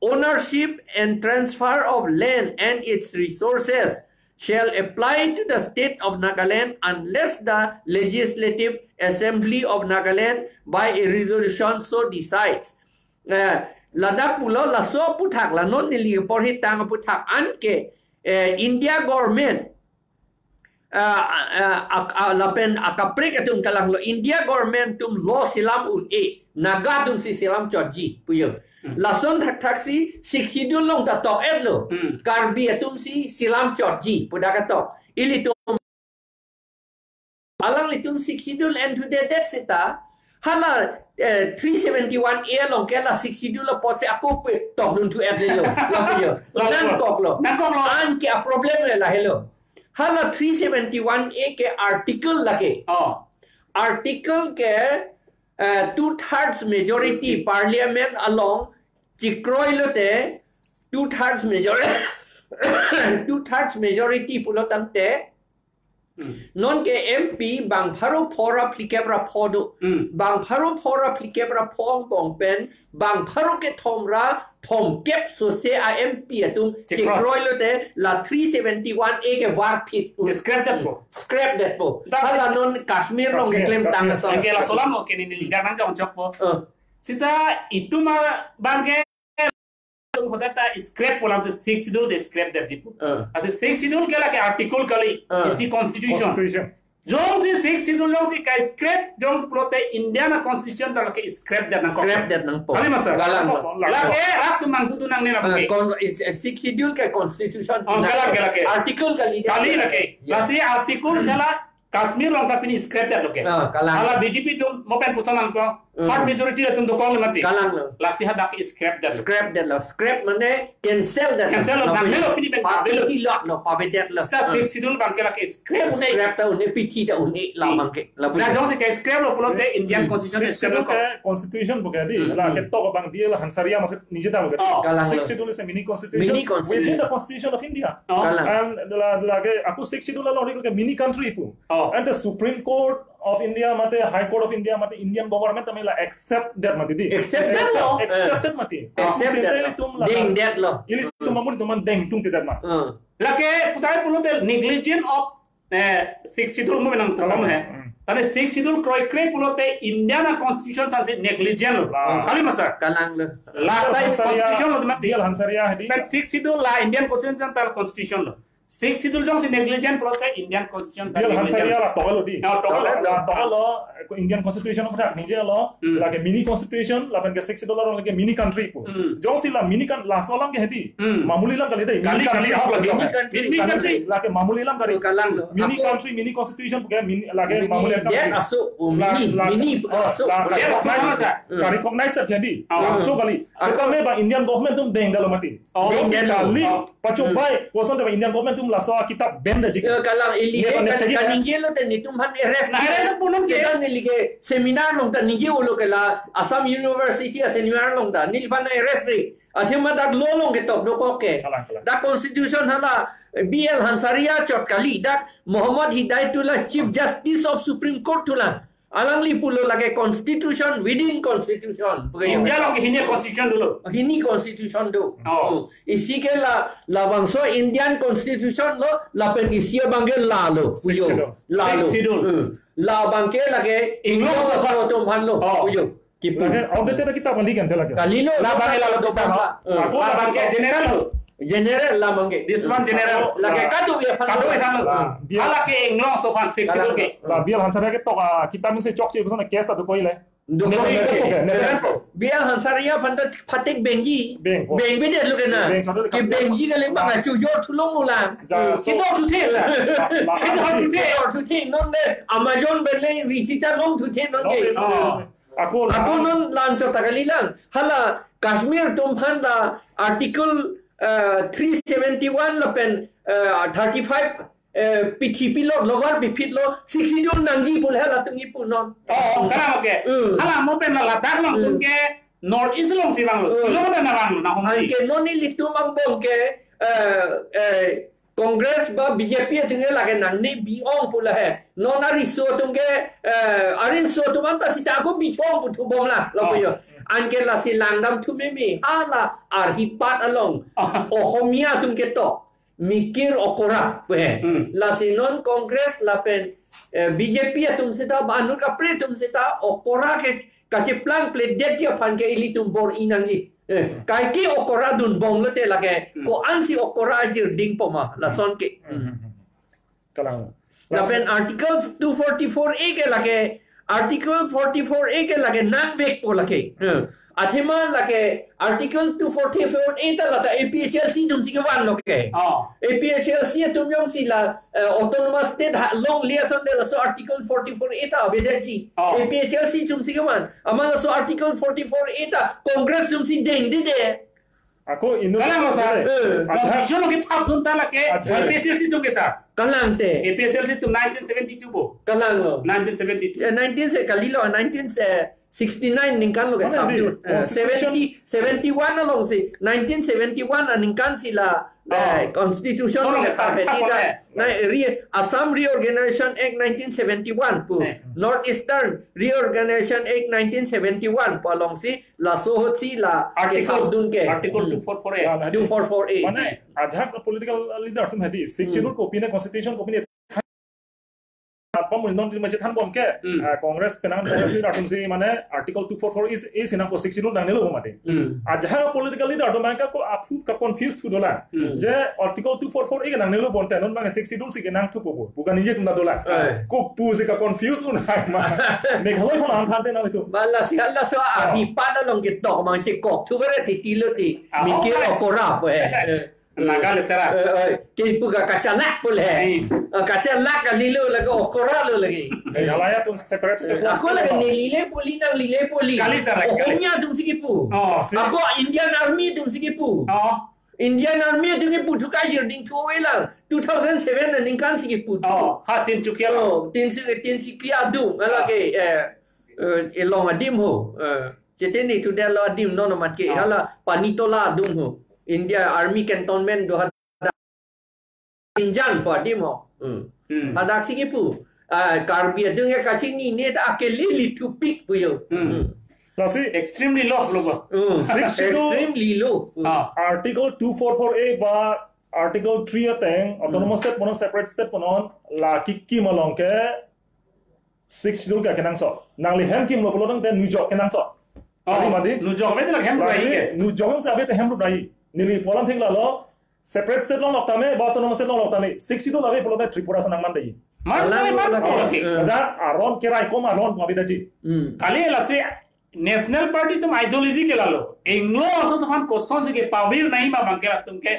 ownership and transfer of land and its resources shall apply to the state of Nagaland unless the Legislative Assembly of Nagaland by a resolution so decides. Eh, ladak pulo laso aputhak la non neli porhi tang aputhak anke eh, India government ah, ah, ah, ah, lapen akaprek atum kalang lo India government atum law selam un-e Naga atum si selam chotji puyo. Hmm. Lason thakthak si Sixth Schedule along ta tok-et lo. Hmm. Karbi atum si selam chotji pu dak ketok. Ilitum alanglitum Sixth Schedule en thudedet seta hala eh, three seventy-one A along ke la Sixth Schedule apotsi ako pe tokdun thu-et lo. Lapu yo. Lapu yo. Nangkoklo. Nangkoklo. Anke a problem le lahelo. Hala three seventy-one A ke article lake. Oh. Article ke uh, two thirds majority parliament along chikroi lote two thirds majority two thirds majority pulo tangte Hmm. Non ke M P bang pharo phora phlikep ra pho do. Hmm. Bang pharo phora phlikep ra pho angbong pen bang pharo kethom ra thomkep sose a M P atum chikroi lote la three seventy-one A ke var phit. Scrap detpo. Scrap detpo. Hala non Kashmir along ke claim tang asor. Ke laso alam ke neli nangkok chokpo. Uh. Seta itum abang ke hoda ta scrap pulang si Sixth Schedule de scrap detji pu. Uh. Asi Sixth Schedule ke lake article kali. Uh. Isi constitution. Constitution. Jongsi Sixth Schedule jongsi ka scrap jong pulote Indian constitution ta lake scrap det nangkok. Scrap det nangpo. Kali ma sir? Galang. Lake rak tu mangkutu nangne la. Uh, buke. Sixth Schedule ke constitution. Oh, galang ke lake. Article kali. Kali lake. Yes. Lasi article sela Kashmir along ta pini scrap detlo ke. Ah, kalang. Hala B J P atum mo pen puson nangkok. Hmm. Third majority atum dokok le mati. Kalanglo. Lasi hadak scrap detlo. Scrap detlo. Scrap mane cancel detlo. Cancel lo, nanglelo pini pen. Pavedetlo, pavedetlo. Seta Sixth Schedule abang ke lake scrap un-e. Scrap ta un-e, pithi ta un-e, la abang ke. La jongsi ke scrap lo pulote Indian Constitution scrap lo. Constitution pu ke di, hmm, la ketok abang D L Hansaria masih niji ta pu ke. Oh. Kalanglo. Sixth Schedule is a mini constitution. Mini constitution. Within the Constitution of India. Oh. Kalang. And la, lake ako Sixth Schedule along ke mini country pu. Oh. And the Supreme Court of India mate, High Court of India mate, Indian government ta la accept det mati di. Accept detlo. Accepted mati. Accept detlo. Ilitum la. Dengdetlo. Ilitum amonit atum dengtung ti det ma. Hmm. Lake putai pulote negligence of eh, Sixth Schedule mo nangkok he. Hmm. Tane Sixth Schedule kroikre pulote Indian Constitution aphansi negligent lo. Ah. Kali ma sir? Kalanglo. La ta Hansaria, Constitution lo mati. D L Hansaria hedi. But Sixth Schedule la Indian Constitution ta constitution lo. Sixth Schedule jongsi negligent pulote Indian Constitution ta D L negligent. Hansaria la toklo di. Ah, toklo. La toklo, Indian Constitution pu dak ningje lo, hmm, lake mini constitution, lapen ke Sixth Schedule along lake mini country pu. Hmm. Jongsi la mini kan, laso alam ke hedi. Hmm. Mamuli alam kali dei. Kali, mini country kali, pu. Mini country. Mini country. Lake mamuli alam kali. Kalanglo. Mini country, mini constitution pu ke mini, lake mamuli alam kali. Aso, oh, la, mini, la, mini, oh, aso. La, la, dia recognize, aso, hmm, ka recognize ta jadi. Oh. Laso kali. Ako setame bang Indian government atum dengdetlo mati. Oh. Dengdetlo. Kali. Oh. Pacho bai, koson te Indian government atum laso akitap ban detji. Eh, kalang ili ke kan, kaningje lote netum aphan arrest. Na arrest punam ke. Seta neli ke seminar along ta ningje-olo ke la Assam University a seminar along ta neli aphan arrest ri. Athema dak law along ketok dokok ke. Kalang, kalang. Dak constitution hala B L Hansaria chot kali, dak Muhammad Hidayatullah Chief Justice of Supreme Court thulang. Alangli pulo lake constitution within constitution. India along ke hini constitution dolo. Hini constitution do. Oh. Hmm. Isi ke la, labangso Indian constitution lo, lapen isi abang ke la lo. Puyo. Sixth Schedule. La lo. Sixth Schedule. Hmm. La abang ke lake English so atum aphan lo. Oh. Puyo. Kipu. Lake outdated kita balikan ke lake. Kalilo. La abang ke la lo abang la. Hmm. Ako la abang ke general lo. General la abang ke. This one general. Lake kado ya aphan. Kado ya aphan lo. La, dia. Hala ke English so aphan Sixth Schedule ke. La, B L Hansaria ketok, ah, kita min se chokche, kosonsi case atu koile. Dokok Netherlands ke, ke, Netherlands. Netherlands. B L Hansaria aphan ta phatek bengji. Beng, oh. Bengvedetlo ke na. Beng, chotlo ke. Kebengji kali abang, la, achu jor thulong ulang. Ja, so. Kitok thuthe sa. La, la, kitok thuthe. Kitok thuthe, non de Amazon pen le richita long thuthe non de. Long thuthe, long thuthe. Oh. Ako la. Ako non la-an chot ta kalilang. Hala Kashmir atum aphan la article, eh, three seventy-one lapen, eh, thirty-five eh, pithi pilot lo, var piphit lo, Sixth Schedule nangji pu le halatum kipu non. Oh, oh, kalang oke. Hmm. Hala mo pen la ladak along, hmm, atum ke North East alongsi vanglo. Oh. Shillong ta nang vanglo, nang hong. Anke non ilitum angbong ke, eh, eh, Congress ba B J P atum ke lake nangnebi ong pu lahei. Non ariso atum ke, eh, arinso atum anta sita ako bi ong pu thubom la, lapu Oh. yo. Anke lasi langdam thu meme, hala arhi pat along. Oh. Ohomia atum ketok. Mikir okora, pu he. Hmm. Lasi non Congress lapen, eh, B J P atum seta, ba anut kapre atum seta, okora ke kacheplang pledetji aphan ke ilitum bor-i nangji. Eh, kaike okora dunbom lote lake, Hmm. ko-ansi okora ajirding poma, lason ke. Hmm. Kalang. Lapen Article two forty-four A ke lake, Article forty-four A ke lake nangvekpo lake. Eh. Athema lake Article two forty-four A ta lata A P H L C atumsi kevanlo ke. Oh. A P H L C atum jongsi la, eh, autonomous state ha longle asonte laso Article forty-four A ta avedetji. Oh. A P H L C atumsi kevan. Amat laso Article forty-four A ta Congress atumsi dengdede. Ako inut Kalanglo, sir. Eh. Ajahak Constitution along kethapdun ta lake Ajahak. A P H L C atum ke, sir. Kalangte. A P H L C atum nineteen seventy-two po. Kalanglo. Nineteen seventy-two. Eh, nineteen se kalilo, nineteen se sixty-nine aningkan lo Mana kethapdun. di Eh, Constitution seventy, seventy-one alongsi, nineteen seventy-one aningkansi la, Oh. eh, Constitution Kono lo kethap, kethap, kethap, kethap, eh. na, re, Assam Reorganization Act nineteen seventy-one pu, Eh. North Eastern Reorganization Act nineteen seventy-one pu alongsi, laso ahutsi la Article, kethapdun ke. Article Hmm. two forty-four A. Ya, nah, Two forty-four A. Mane, ajahak political leader atum hedi, Sixth Hmm. Schedule kopine, Constitution kopine, apa mun non di macet han bom ke, Hmm. ah, Congress penang Congress leader atumsi mane Article two forty-four A si nangpo, Sixth Schedule nangnelo mati. Hmm. Ajahak political leader atum mane ka ko aphu ka confused thu dolang. Hmm. Je Article two forty-four A ke nangnelo bonte non mane Sixth Schedule si kenangthupo pu. Bukan inje atum ta dolang. Eh. Kopusi ka confuse un hai ma. Meghalaya aphan an thante na itu. Ba lasi hala so Oh. arhi pat along ketok mang chekok thu kare titi lo ti. Ah, Mikir oh, okora pu he. Eh. Naga litera. Eh, eh, ke pu ka kachalak pu le. Ai. Ah, kachalak kalilo lake okora lo lake. Meghalaya atum separate Eh, state ako lake ne lile poli nang lile poli. Kali sir, kali. Ohomia atumsi kepu. Oh. Ako Indian Army atumsi kepu. Oh. Indian Army atum kepu thu ka ajirding thu avelang. Two thousand seven aningkansi kepu thu. Oh, ha Tinsukia. Oh, Tinsu-, Tinsukia adung. Ala Ah. ke, eh, eh, elong adim ho. Eh, cheteni thu delo adim non amat ke. Ah. Hala Panitola adung ho. India Army Cantonment do ha Injan pu adim ho. Hmm. Hmm. Hadaksi kepu. Ah, Karbi adung ya kachinine ta akele lithupik pu yo. Hmm. Hmm. Lasi Extremely low lo ba. Hmm. Sixth Schedule Extremely low. Hmm. Ah. Article two forty-four A ba Article three ateng, Autonomous Hmm. State punon, Separate State punon, la kekim along ke Sixth Schedule ke kenangsot. Nangli hem kimlo pulo tangte nujok kenangsot. Oh, Tadi mati? Nujok ave te la hem Lasi rai ke. Nujok hem sa ave te hem rai. Neli polam thik lalo. Separate state longlok tame, ba autonomous state longlok tame. Sixth Schedule ave pulote Tripura si nangman dei. Mar Alang sai mar lagi. Oke. Dak aron kerai kom aron ko abita ji. Hmm. Kali lasi National Party atum ideology ke lalo. Inglo aso atum aphan kosonsi kepavir nangji ma abang ke latum ke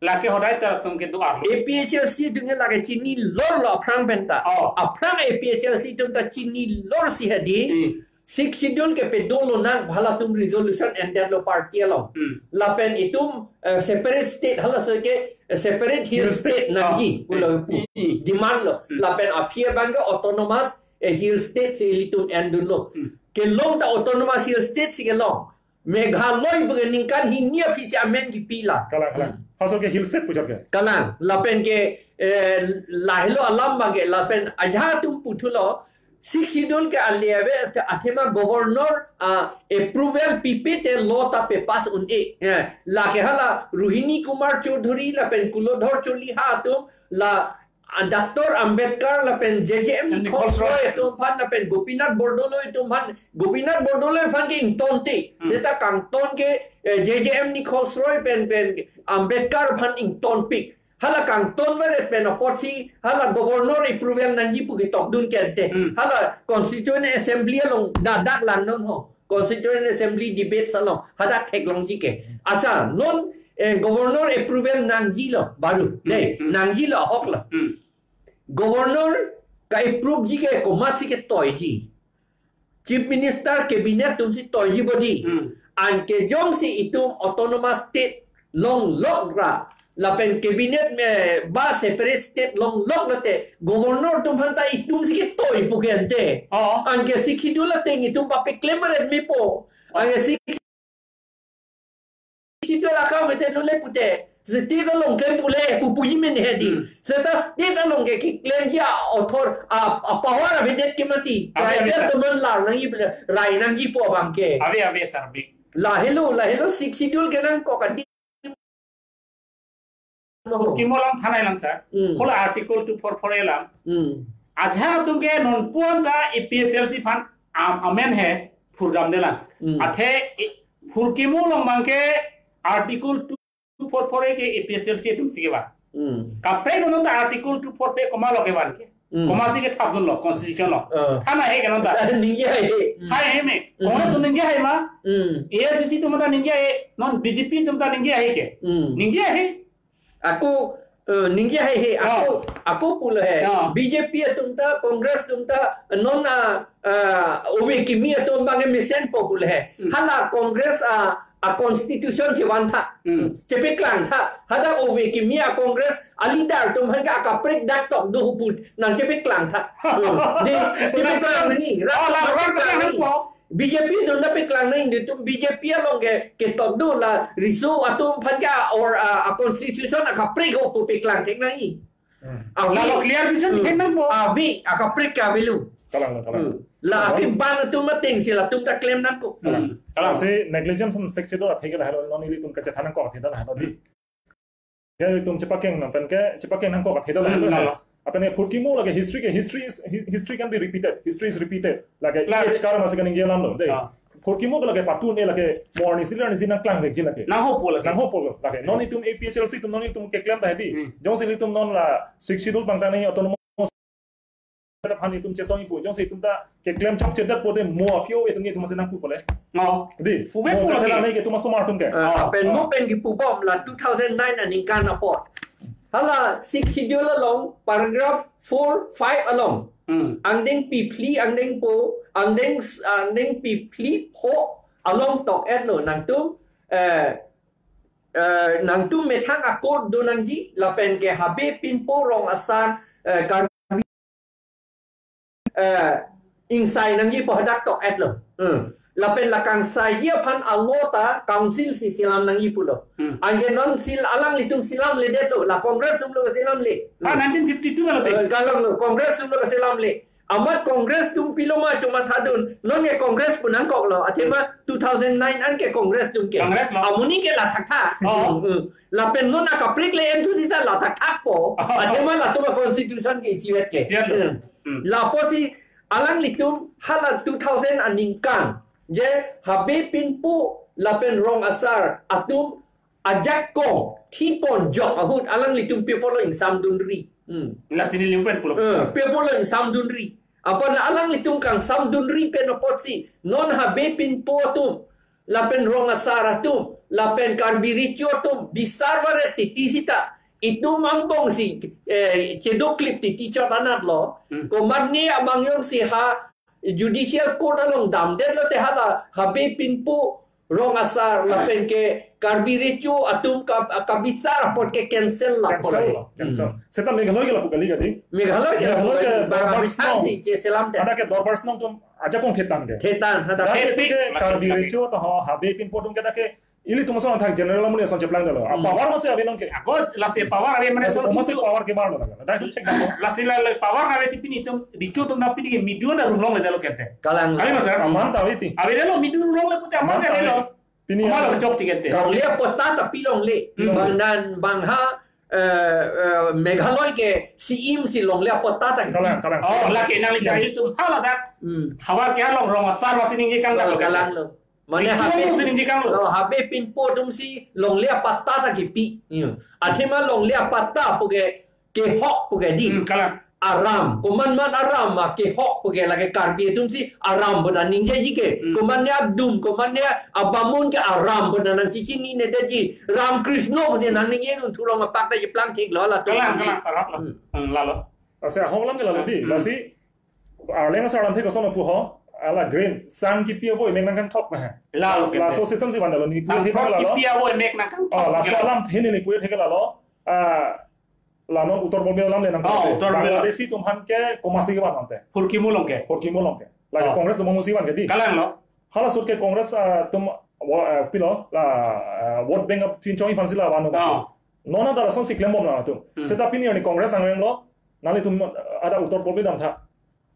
lake hodai ta latum ke do-arlo. A P H L C atum ke lake chinilorlo aphrang penta. Oh. Aphrang A P H L C atum ta chinilorsi hedi. Hmm. Sixth Schedule ke pedolonang halatum resolution endetlo party along. Hmm. Lapen itum, eh, separate state halaso ke, eh, separate hill Hill state state. Nangji. Ah. Pulo Hmm. pu. Hmm. Demand lo. Hmm. Lapen aphi abang ke autonomous, eh, hill state si ilitum endunlo. Hmm. Kelong ta autonomous hill state si kelong. Meghalaya pu ke ningkan hini aphisi amen kipila. Kalang, kalang. Hmm. Halaso ke hill state puchot ke. Kalang. Lapen ke, eh, lahelo alam abang ke, lapen ajahak atum puthulo, Sixth Schedule ke ale ave athe-, athema governor, ah, approval pipe te law ta pepass un-e. Eh, lake hala Rohini Kumar Chowdhury lapen Kuldhar Chowliha atum la, ah, Doctor Ambedkar lapen J J M M Nichols Nichols Roy Roy atum aphan lapen Gopinath Bordoloi atum aphan, Gopinath Bordoloi aphan ke ingtonte. Hmm. Seta kangton ke, eh, J J M Nichols Roy pen, pen Ambedkar aphan ingtonpik. Hala kangton veret pen apotsi, hala governor approval nangji pu ketokdun kente. Hmm. Hala Constituent Assembly along dadak langnon ho. Constituent Assembly debate along. Hadak theklongji ke. Asa, non, eh, governor approval nangjilo, baru. Hmm. Dei, Hmm. nangjilo, ahoklo. Hmm. Governor ka-approve ji ke komatsi ketoiji. Chief Minister, Cabinet atumsi toiji bodi. Hmm. Anke jongsi itum autonomous state longlok ra, lapen Cabinet, eh, ba separate state longlok lote, governor atum aphan ta itumsi ketoi pu kente. Oh. Anke Sixth Schedule ateng itum papeklem ret mepo. Anke Sixth Schedule akam mete lule pute. State along klem pule pupu ji men he di. Hmm. Seta state along ke keklemji a author a, a power avedet ke mati. Ave, ave, tribal sir. Teman lar nangji pule rai nangji pu abang ke. Ave, ave, sir, ave. Lahelo, lahelo Sixth Schedule ke nangkok adi. Phurkimo alam thanai lang, sir. Hmm. Hala Article two four four A alam. Hmm. Ajahak atum ke non puan ta A P H L C aphan am-, amen he phurdamde lang. Hmm. Athe, e, phurkimo along abang ke Article two four four A ke A P H L C atum si kevan. Hmm. Kaprek non ta Article two four four A komat lo kevan ke. Hmm. Komatsi kethapdunlo, constitution lo. Ah. Thanai he ke non ta. Ningje hai he. Hmm. Hai he me. Hmm. Congress atum ningje hai ma. Hmm. A I C C atum ta ningje hai, non B J P atum ta ningje hai ke. Hmm. Ningje hai. Ako, eh, ningje hai he. Ako, ah, ako pulo he. Ah. B J P atum ta, Congress atum ta, non a, ah, ove kimi atum abang ke mesenpo pulo he. Hmm. Hala Congress a, a constitution chevan tha. Hmm. Chepeklang tha. Hadak ove kimi a Congress a leader atum aphan ke akaprek dak tok do pu nangchepeklang tha. Hmm. Di, chepeklang nangji. Oh, la, la, la, la, la. B J P atum ta peklang nangji, itum B J P along ke, ketok do la riso atum aphan ke or, ah, a constitution akaprek ho pu peklang thek nangji. Hmm. Avi. Lalo clarification, hmm, thek nangpo. Avi, akaprek ke avelo. Kalang, kalang. Hmm. La, kalang. Api ban atum ateng si latum ta klem nangpo. Hmm. Kalang. Lasi negligence on Sixth Schedule atheke lahelo non ilitum kachethan nangkok athe lahelo di. Hmm. Ke itum chepakeng nang pen ke chepakeng nangkok athe lahelo. Hmm, lalo. Apen ke phurkimo lake history ke history is, hi-, history can be repeated. History is repeated. Lake, lake. H K R masi kaningje alam lo, dei. Ah. Phurkimo ke lake patun e lake mo arnisi arnisi nangklang vekji lake. Nanghopo lake. Nanghopo lake. Non itum A P H L C atum non itum keklem ta di. Hmm. Jongsi ilitum non la Sixth Schedule abang ta nangji autonomous aphan itum chesong ipu. Jongsi itum ta keklem chokchedet pute mo aphi o itum itum masi nangpu pule. Oh. Di. Puve mo pulo ke ke. Nangji ke itum asomar atum ke. Ah, pen mo pen kipubom la two thousand nine aningkan apot. Hala Sixth Schedule along paragraph four, five along. Hmm. Angdengpi phli, angdengpo, angdeng, angdengpi phli pho along tok-et lo nangtum, eh, eh, nangtum methang a-court do nangji, lapen ke habe pinpo rong asar, eh, kan, eh, ingsai nangji pu hadak tok-et lo. Hmm. Lapen la kangsaiji aphan alo ta council si selam nangji pulo. Hmm. Anke non si alanglitum selamledet lo, la Congress atum lo selamle. Ah, hmm. Nineteen fifty-two lo te. Eh, kalang lo, Congress atum lo selamle. Amat Congress atum pilo ma chomathadun, non ke Congress pu nangkok lo, athema two thousand nine an ke Congress atum ke. Congress lo. Amonit ke la thakthak. Oh. Hmm, hmm. Lapen non akaprek le enthu sita la thakthakpo. Oh. Athema latum a constitution ke isivet ke. Isivet lo. Hmm. Hmm. Lapusi alanglitum hala two thousand aningkan je habe pinpo lapen rong asar atum ajakong thipon jok ahut alanglitum pi apotlo ingsamdunri. Hmm. Lasi neli pen pulo. Eh, pi apotlo ingsamdunri. Apot la alanglitum kangsamdunri pen apotsi non habe pinpo atum, lapen rong asar atum, lapen Karbi Recho atum bisar varet titi sita itum angbong si, eh, chedoklip titi chot anat lo. Hmm. Komatne abang jongsi ha Judicial Court along damdet lo te hala habe pinpo rong asar lapen ke Karbi Recho atum ka, kabisar apot ke cancel la. Cancel pore lo, cancel. Hmm. Seta Meghalaya ke lapu kali kadi. Meghalaya ke lapu Meghalaya ke kali. Bang Dorbar abis Shnong. Aksi che selamdet. Ada ke Dorbar Shnong atum ajakong thetan ke. Thetan, hadak. Dak ke thetan, ke Karbi thetan. Recho to ho, habe pinpo atum ke dak ke ilitum ason thang general amonit ason cheplang dalo. Hmm. Power masi ave non ke. Ako lasi power ave mane lasi so power masi kichu. Power ke mar lo. Dak itu thek dalo. Lasi la, la power ave si pini itum, Recho atum na pini ke midu na rumlongle dalo kente. Kalang. Kali mas, sir? Aman ta ave ti. Ave dalo midu rumlongle pute aman. Aman ta ave dalo. Pini aman ya. Lo chok ti kente. Longle apatta ta pilongle. Hmm. Bang dan bang ha, eh, eh, Meghalaya ke C E M si longle apatta ta. Kalang, kalang. Oh, lake nangli kari itum hala dak. Hmm. Havar ke along rong asar masi ningje kang dak. Kalang lo. Mane Recho habe atum si ningje kang lo. Oh, habe pinpo atum si longle apatta ta kipi. Hmm. Athema longle apatta pu ke kehok pu ke di. Hmm, kalang. Aram, komat mat aram ma kehok pu ke lake Karbi atum si aram pu ta ningjeji ke. Hmm. Komatne adum, komatne abamun ke aram pu ta nangchechinine detji. Ram Krishna pusi nangningjedun thu rong apak ta cheplang thek lo latum. Kalang, kali. Kalang, sarap lo. Hmm. Hmm, lalo. Lasi ahok alam ke lalo di. Hmm. Lasi Arleng asar alam thek koson pu ho, ala green, sang kipi avo emek nangkangthok na ha. Lalo, laso system si van dalo, neli pu thek lalo. Sang kipi avo emek nangkangthok. Oh, laso alam theni neli pu thek lalo. Ah, la non Uttar Borbil alam le nangkangthok. Oh, Uttar Borbil. Bangladeshi atum aphan ke komasi kevan ante. Phurkimo along ke. Phurkimo along ke. Lake Congress atum masi van ke di. Kalang lo. Hala ahut ke Congress, ah, atum Wo-, eh, pilo, la, eh, vote bank apin chongji aphansi la van-o. Oh. Non anta lasonsi klembom nangtum. Hmm. Seta pini arni Congress nangrenglo, nanglitum, eh, ada uttor kopilo damtha.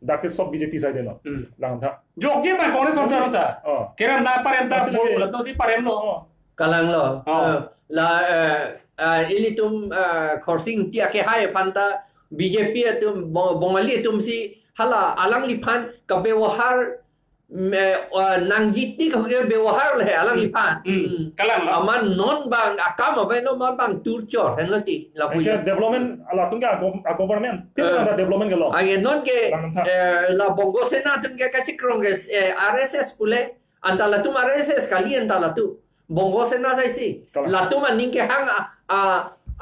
Dak ke sob B J P side lo. Hmm. Damtha. Jokje ma Congress anta anta. Oh. Kerem da parem da Masih bol lagi. Latumsi paremlo. Oh. Kalanglo. Oh. Eh, la, eh, eh, ilitum, eh, Khorsing Ingti akehai aphanta B J P atum, Bo-, Bongali atumsi hala alangliphan kabewohar, mm, eh, eh, nangji tik ke bewohar le alangliphan. Hmm. Hmm. Kalanglo. Amat non bang akam apa lo, amat bang turchor, henlo ti, lapu Anke ya. Development, latum ke a gov-, a government, tin Eh. Ada development ke lo. Anke non ke, Damtha. Eh, la Bongo Sena atum ke kachikrong ke, eh, R S S pule, anta latum R S S kali anta latum. Bongo Sena saisi. Kalang. Latum aning kehang a, a,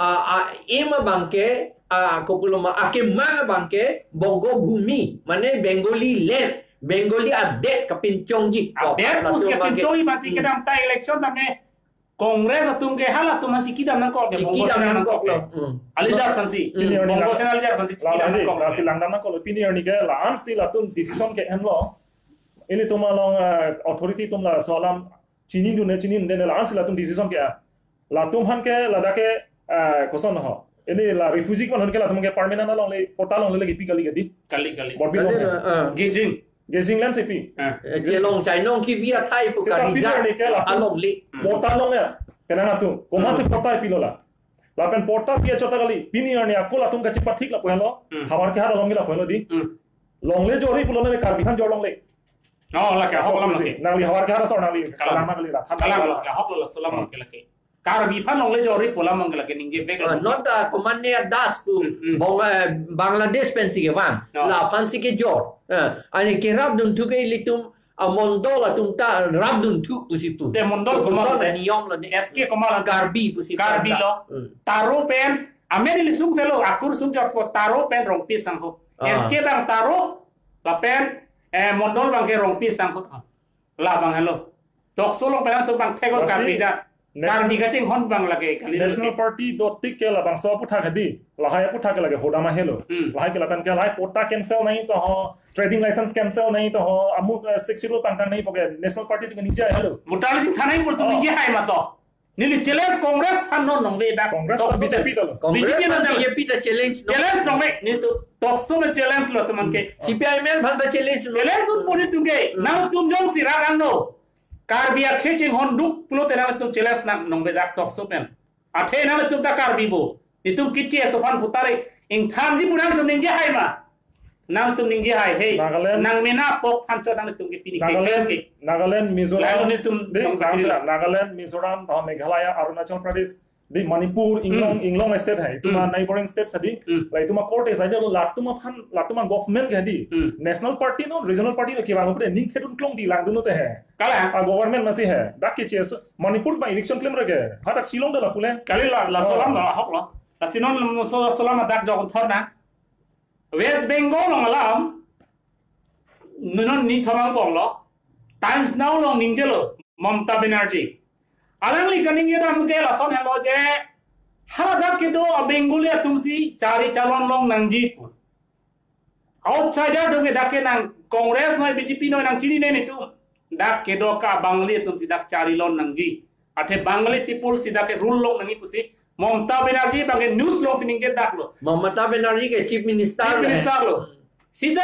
a, a, aim abang ke, a, kopuloma, akemang abang ke, Bongo Bhumi, mane Bengali land, Bengali adet kapinchongji. Adet Latum pusi abang ke. Kapinchongji masih Hmm. Kedamtang election tame Congress atum ke halatum masih kedam nangkok ke, Bongo Kedam Sena nangkok nangkok ke. Lo. Hmm. Aleaders aphansi. Hmm. Pini arni Bongo la-, Sena aleaders aphansi la kedam lagi, nangkok. Lasi langdam nangkok lo. Pini arni ke la-ansi latum decision ke-enlo. Ilitum along, eh, authority atum laso alam chinidunde, chinidunde, la-ansi latum decision ke-en. Latum aphan ke ladak ke, eh, koson ho. Ini la refugee kemang aphan ke latum ke permanent alongle, patta alongle lagi pi kali kadi. Kali, kali. Borbi Kali, alongle. Eh. Gejing. Gejing land si pi. Eh. Eh, chelong chainong kevi athai pu Seta pini karija. Arni ke latum. Alongle. Hmm. Patta alongle. Penang atum. Komatsi Hmm. patta pilo la. Lapen patta pi achot ta kali. Pini arni ako latum kachipathik lapu henlo. Hmm. Hawar kehat along ke lapu henlo di. Hmm. Longle jori pulo le Karbi aphan jor longle. Oh, lake, Laso ahok alam pusi. Lake. Nangli hawar kehat asor nangli Kalang. Kalang nangli la. Kalang, lake, ahok lo, laso alam Hmm. lake, lake. Karbi aphan longle jori pu alam lake, lake ningje bek Ah, lake. Non ta komatne adas pu. Hmm, hmm. Bong-, eh, Bangladesh pensi kevang. Oh. Laphansi kejor. Eh, ani kerapdunthu ke ilitum, ah, mondol atum ta rapdunthu pusi pu. Te mondol Koson komat te. Niyom lo ne. S K komat lo. Karbi pusi Karbi pu lo. Hmm. Taro pen, amen ili sung selo, akur sung jor ko Taro pen Rongpi sangho. Ah. S K bang Taro, lapen, eh, mondol bang ke Rongpi sangho. Labang helo. Tokso along pen atum bang thek-ot Lasi Karbi jat. Nas- Karbi kachinghon bang lake kali National lake. Party dotik ke labangso aputhak hedi. Lahai aputhak ke lake hodama helo. Hmm. Lahai ke lapen ke lahai patta cancel nangji to ho, trading license cancel nangji to ho, amuk, eh, Sixth Schedule pangtang nangji pu ke National Party atum ke ningje helo. Voter list thanai pul tu Oh. ningje hai ma to. Neli challenge Congress aphan non nongve dak. Congress Tokso ta B J P ta lo. Congress B J P ta non B J P ta challenge non. Challenge nongve. Neli tu tokso me challenge lo teman ke. C P I M L aphan ta challenge non. Challenge un pon nelitum ke. Hmm. Nangtum jongsi rat angno. Karbi akhei chinghon duk pulote nangtum challenge nang nongve dak tokso pen. Athe nangtum ta Karbi bo. Nelitum kichi eso aphan putari. Ingthanji pu nangtum ningje hai ma. Nangtum ningje hai he. Nagaland. Nang mena pok aphan chot nangtum ke pini ke Nagaland, klem ke. Nagaland, Mizoram. Lalu nelitum Di, nong bang kecil. Sila, Nagaland, Mizoram, tahan Meghalaya, Arunachal Pradesh, di Manipur, Inglong, Hmm. Inglong state hai. Itum Hmm. neighboring state sadi. Hmm. La itum court sadi latum aphan, latum government ke di. Hmm. National party no, regional party no kevang pura ning thedun klong di langdun te he. Kalang. A government masih he. Dak ke challenge Manipur ba eviction claim rege. Hadak Shillong da la pule. Kali la, laso Oh. alam la ahok lo. Lasi non laso, laso alam dak jok thor na. West Bengal along alam, non neli thomang bong lo, Times Now along ningjelo, Mamata Banerjee. Alangli kaningje dam ke lason helo je, haladak kedo a Bengali atumsi chari chalon long nangji pu. Outsider atum ke dak ke nang Congress noi B J P noi nangchinine nelitum. Dak kedo ka Bengali atumsi dak chari lon nangji. Athe Bengali people si dak ke rule long nangji pusi. Mamata Banerjee bang ke news alongsi ningje dak lo. Mamata Banerjee ke Chief Minister Chief le. Minister lo. Sita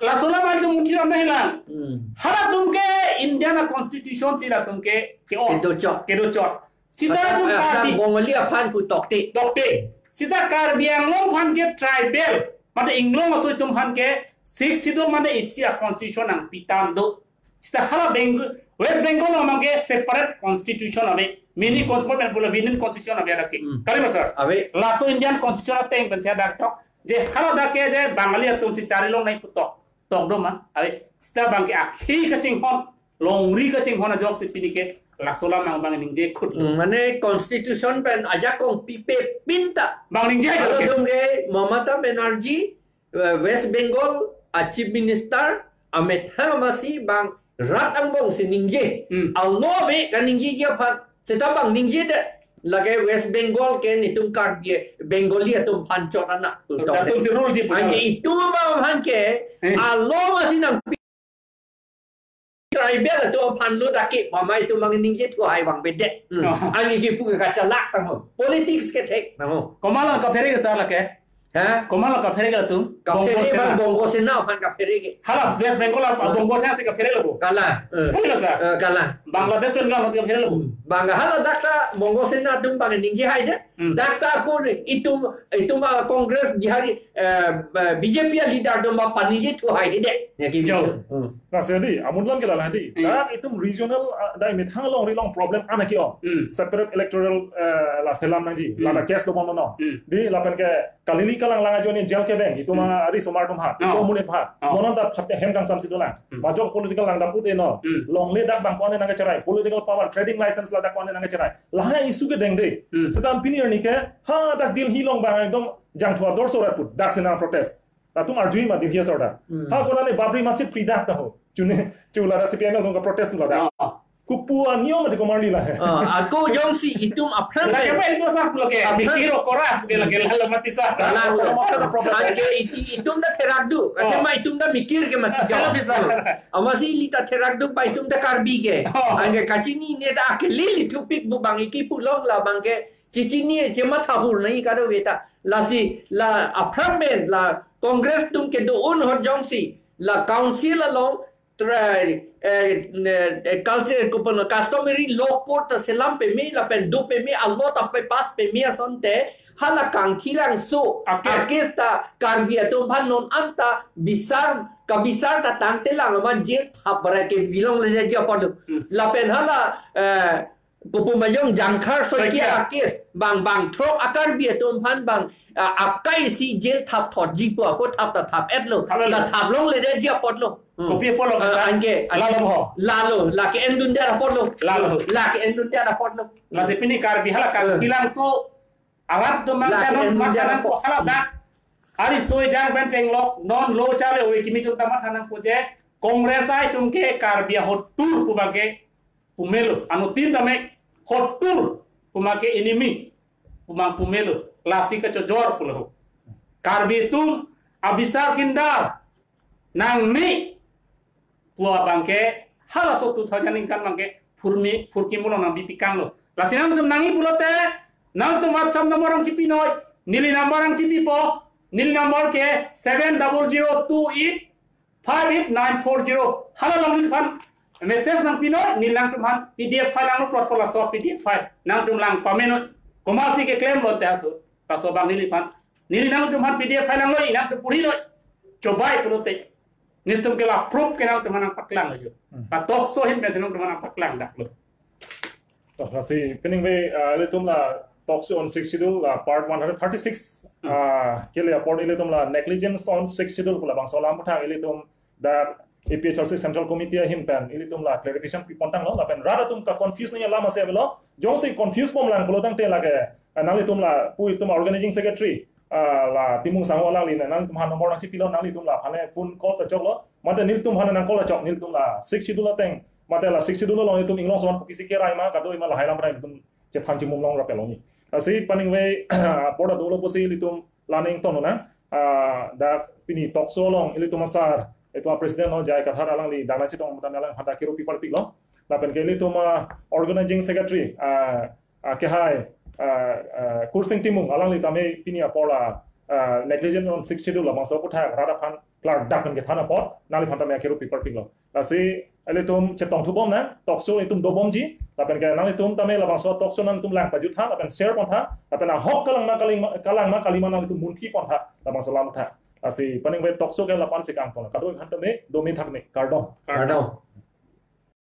laso alam atum munthi ram nahilang. Hmm. Halatum ke Indian constitution si latum ke ke-ot. Kedo chot. Kedo chot. Sita Hadak, atum eh, hadak Karbi. Bengali aphan pu tokte. Tokte. Sita Karbi Anglong aphan ke tribal. Mate Inglong aso atum aphan ke Sixth Schedule mate isi a constitution nangpi tanglo. Sita hala Beng-, West Bengal along abang ke separate constitution ave. Mini Hmm. constitution pen pula Union constitution ave dak ke. Hmm. Kali ma sir? Ave. Laso Indian constitution ateng pen si dak tok. Je haladak ke je Bengali atumsi chari long nangji pu tok. Tok do ma? Ave. Sita bang ke akhei kachinghon, longri kachinghon ajoksi pini ke laso alam abang ningje khut lo. Hmm, mane constitution pen ajakong pipe pinta. Bang ningje Halo ajoksi. Dum ke Mamata Banerjee, eh, West Bengal a Chief Minister, amethang masi bang rat angbong si ningje. Hmm. Alo ave kaningjeji aphan. Seta bang ningjedet. Lake West Bengal ke nelitum Karbi Bengali atum aphan chot anak. Latumsi rule ji pu. Anke itum abang aphan ke, Hmm. alo masi nang tribal atum aphan lo dak ke, mama itum bang ningje thu hai bang bede. Hmm. Oh. Ani kipu ke kachalak tangho. Politics ke thek tangho. Komat along kaphere ke sir lake? Ha? Komat along kaphere ke latum? Kaphere Bongo Sena. Bang Bongo Sena aphan kaphere ke. Hala, West Bengal a, ah, Bongo Sena si kaphere lo bo. Kalang. Eh. Kaphere lo sir? Eh, kalang. Bangladesh Bengal si kaphere lo bo. Hmm. Bang hala dak ta Bongo Sena atum bang ningje hai de. Hmm. Dak ta ako ne, itum, itum, ah, Congress Bihari, eh, B J P a leader atum bang paningje thu hai de. Ya ki Jo. Betul. Hmm. Lasi di, amun lam ke la di. Hmm. Dak itum regional, ah, dak methang along ri along problem anak ke-ong. Hmm. Separate electoral, eh, la selam nangji. Hmm. Lata case dobom non. Hmm. Di lapen ke kalili kalang lang ajoine jail kebeng. Itum, hmm, ah, ari somar atum ha. Oh. Itum amonit ha. Oh. Non ta phat hem kangsam si dolang. Hmm. Majok political lang daput e non. Hmm. Longle dak bang ko-an nangkecherai. Political power, trading license ladak ko-an nangkecherai. Lahai issue kedeng de. Hmm. Seta pini arni ke, ha dak Delhi along bang ekdom jangthu ador sorat put. Dak si nang protest. Latum arjui ma Delhi asor dak. Hmm. Ha konane Babri Masjid pri dak ta ho. Chune, chula ra C P M along ke protest tu ladak. Ah. Kopu anio mati komarli la. Ah, ako jongsi itum aphrang. Lake apa itu sah pulo ke? Aphrang. Mikir okora ke lake lalu mati sah. Lalu. Apa masalah problem? Anke iti itum ta therak do. Oh. Ake ma itum ta mikir ke mati jong. Bisa. Amatsi ili ta therak do ba itum ta Karbi ke. Oh. Anke kachinine ta ake lili thupik bu bang iki pu along la bang ke chichini chematha hur nai kado veta. Lasi la aphrang pen la Congress atum kedo-an ahut jongsi la council along tra-, eh, ne-, eh, culture kopulo customary law court ta selam peme lapen do peme a-law ta pe pass peme asonte hala Kangthilangso a-case, a-case ta Karbi atum aphan non anta bisar kabisar ta tangte lang amat jail thap barai ke bilong le ji apot lo. Hmm. Lapen hala, eh, kopu ma jong Jangkhar Saikia, Saikia a-case bang bang throk a-Karbi atum aphan bang, ah, akai si jail thap thotji pu ako thap ta thap-et lo. Thap-et lo. La thap longle de ji apot lo. Hmm. Kopi apot lo, ah, kasa? Anke, anke. Lalo ho. Lalo, lake endun dia apot lo. Lalo. Lake endun dia apot lo. Lasi pini Karbi hala Kang, eh, Kangthilangso arat atum bang la ke endun dia matha nangpo apot. Hala dak. Ari soi jang pen chenglok, non lo chale oi kimi atum ta matha nangpo je, Congress ai atum ke Karbi ahotur pu bang ke pumelo, anuttin tame hotur pu bang ke enemy pu bang pumelo, lasi kachojor pulo. Karbi atum abisar kindar nangme pu abang ke halaso two thousand ningkan bang ke phurmi phurkimo lo nang bipikang lo. Lasi nangtum nangji pulote nangtum WhatsApp number nangchipi noi, neli number nangchipipo, neli number ke seven double zero two eight five eight nine four zero. Hala along neliphan message nangpi noi, neli nangtum aphan P D F file langlo plot pola so P D F file nangtum lang pame noi. Komatsi keklem lote aso, laso abang neliphan. Neli nangtum aphan P D F file langlo, nangtum puri noi. Chobai pulote. Nelitum ke la proof ke nangtum aphan nangpaklang lo jo. Hmm. La talk show ahin pensi nangtum aphan nangpaklang dak lo. Oh, lasi pining ve, ah, ilitum la talk show on Sixth Schedule la part one hundred thirty-six, hmm, ah, kele apor ilitum la negligence on Sixth Schedule pu labangso alam aputhak ilitum dak A P H L C Central Committee ahin pen ilitum la clarification pipon tanglo lapen rat atum ka confuse nangji alam ase avelo, jongsi confuse bom lang pulo tangte lake, ah, nanglitum lapu itum organizing secretary, ah, la Timung Sangho alangli nanglitum aphan number nangchipilo, nanglitum laphan phone call ta choklo, mate nelitum aphan nang call ta chok, nelitum la Sixth Schedule ateng, mate la Sixth Schedule along itum inglong son pu isi kerai ma, kadoi ma, lahai lam rai itum chephan chimum long rap lonji. Lasi pining ve apor ta dolo pusi ilitum la ning ton na, ah, dak pini talk show along ilitum asar, itum a-president ho J I Kathar alangli dak nangchetong mutan alangliphan ta kiru pi parpiklo. Lapen ke ilitum, ah, organizing secretary, ah, ah, kehai, ah, ah, Kursing Timung alangli tame pini apor la, ah, negligence on Sixth Schedule labangso aputhak rat aphan klardak pen kethan apot nangliphan tame kiru pi parpiklo. Lasi ilitum chetongthu bom nang, talk show itum dobomji, lapen ke nanglitum tame labangso talk show nangtum lang pajut tha, lapen share pon tha, lapen ahok kalang ma kaling ma, kalang ma kali ma nanglitum munthi pon tha, labangso alam tha. Lasi pining ve talk show ke lapu-an si kangton, kadokave aphan tame, dome thakme, kardom. Kardom.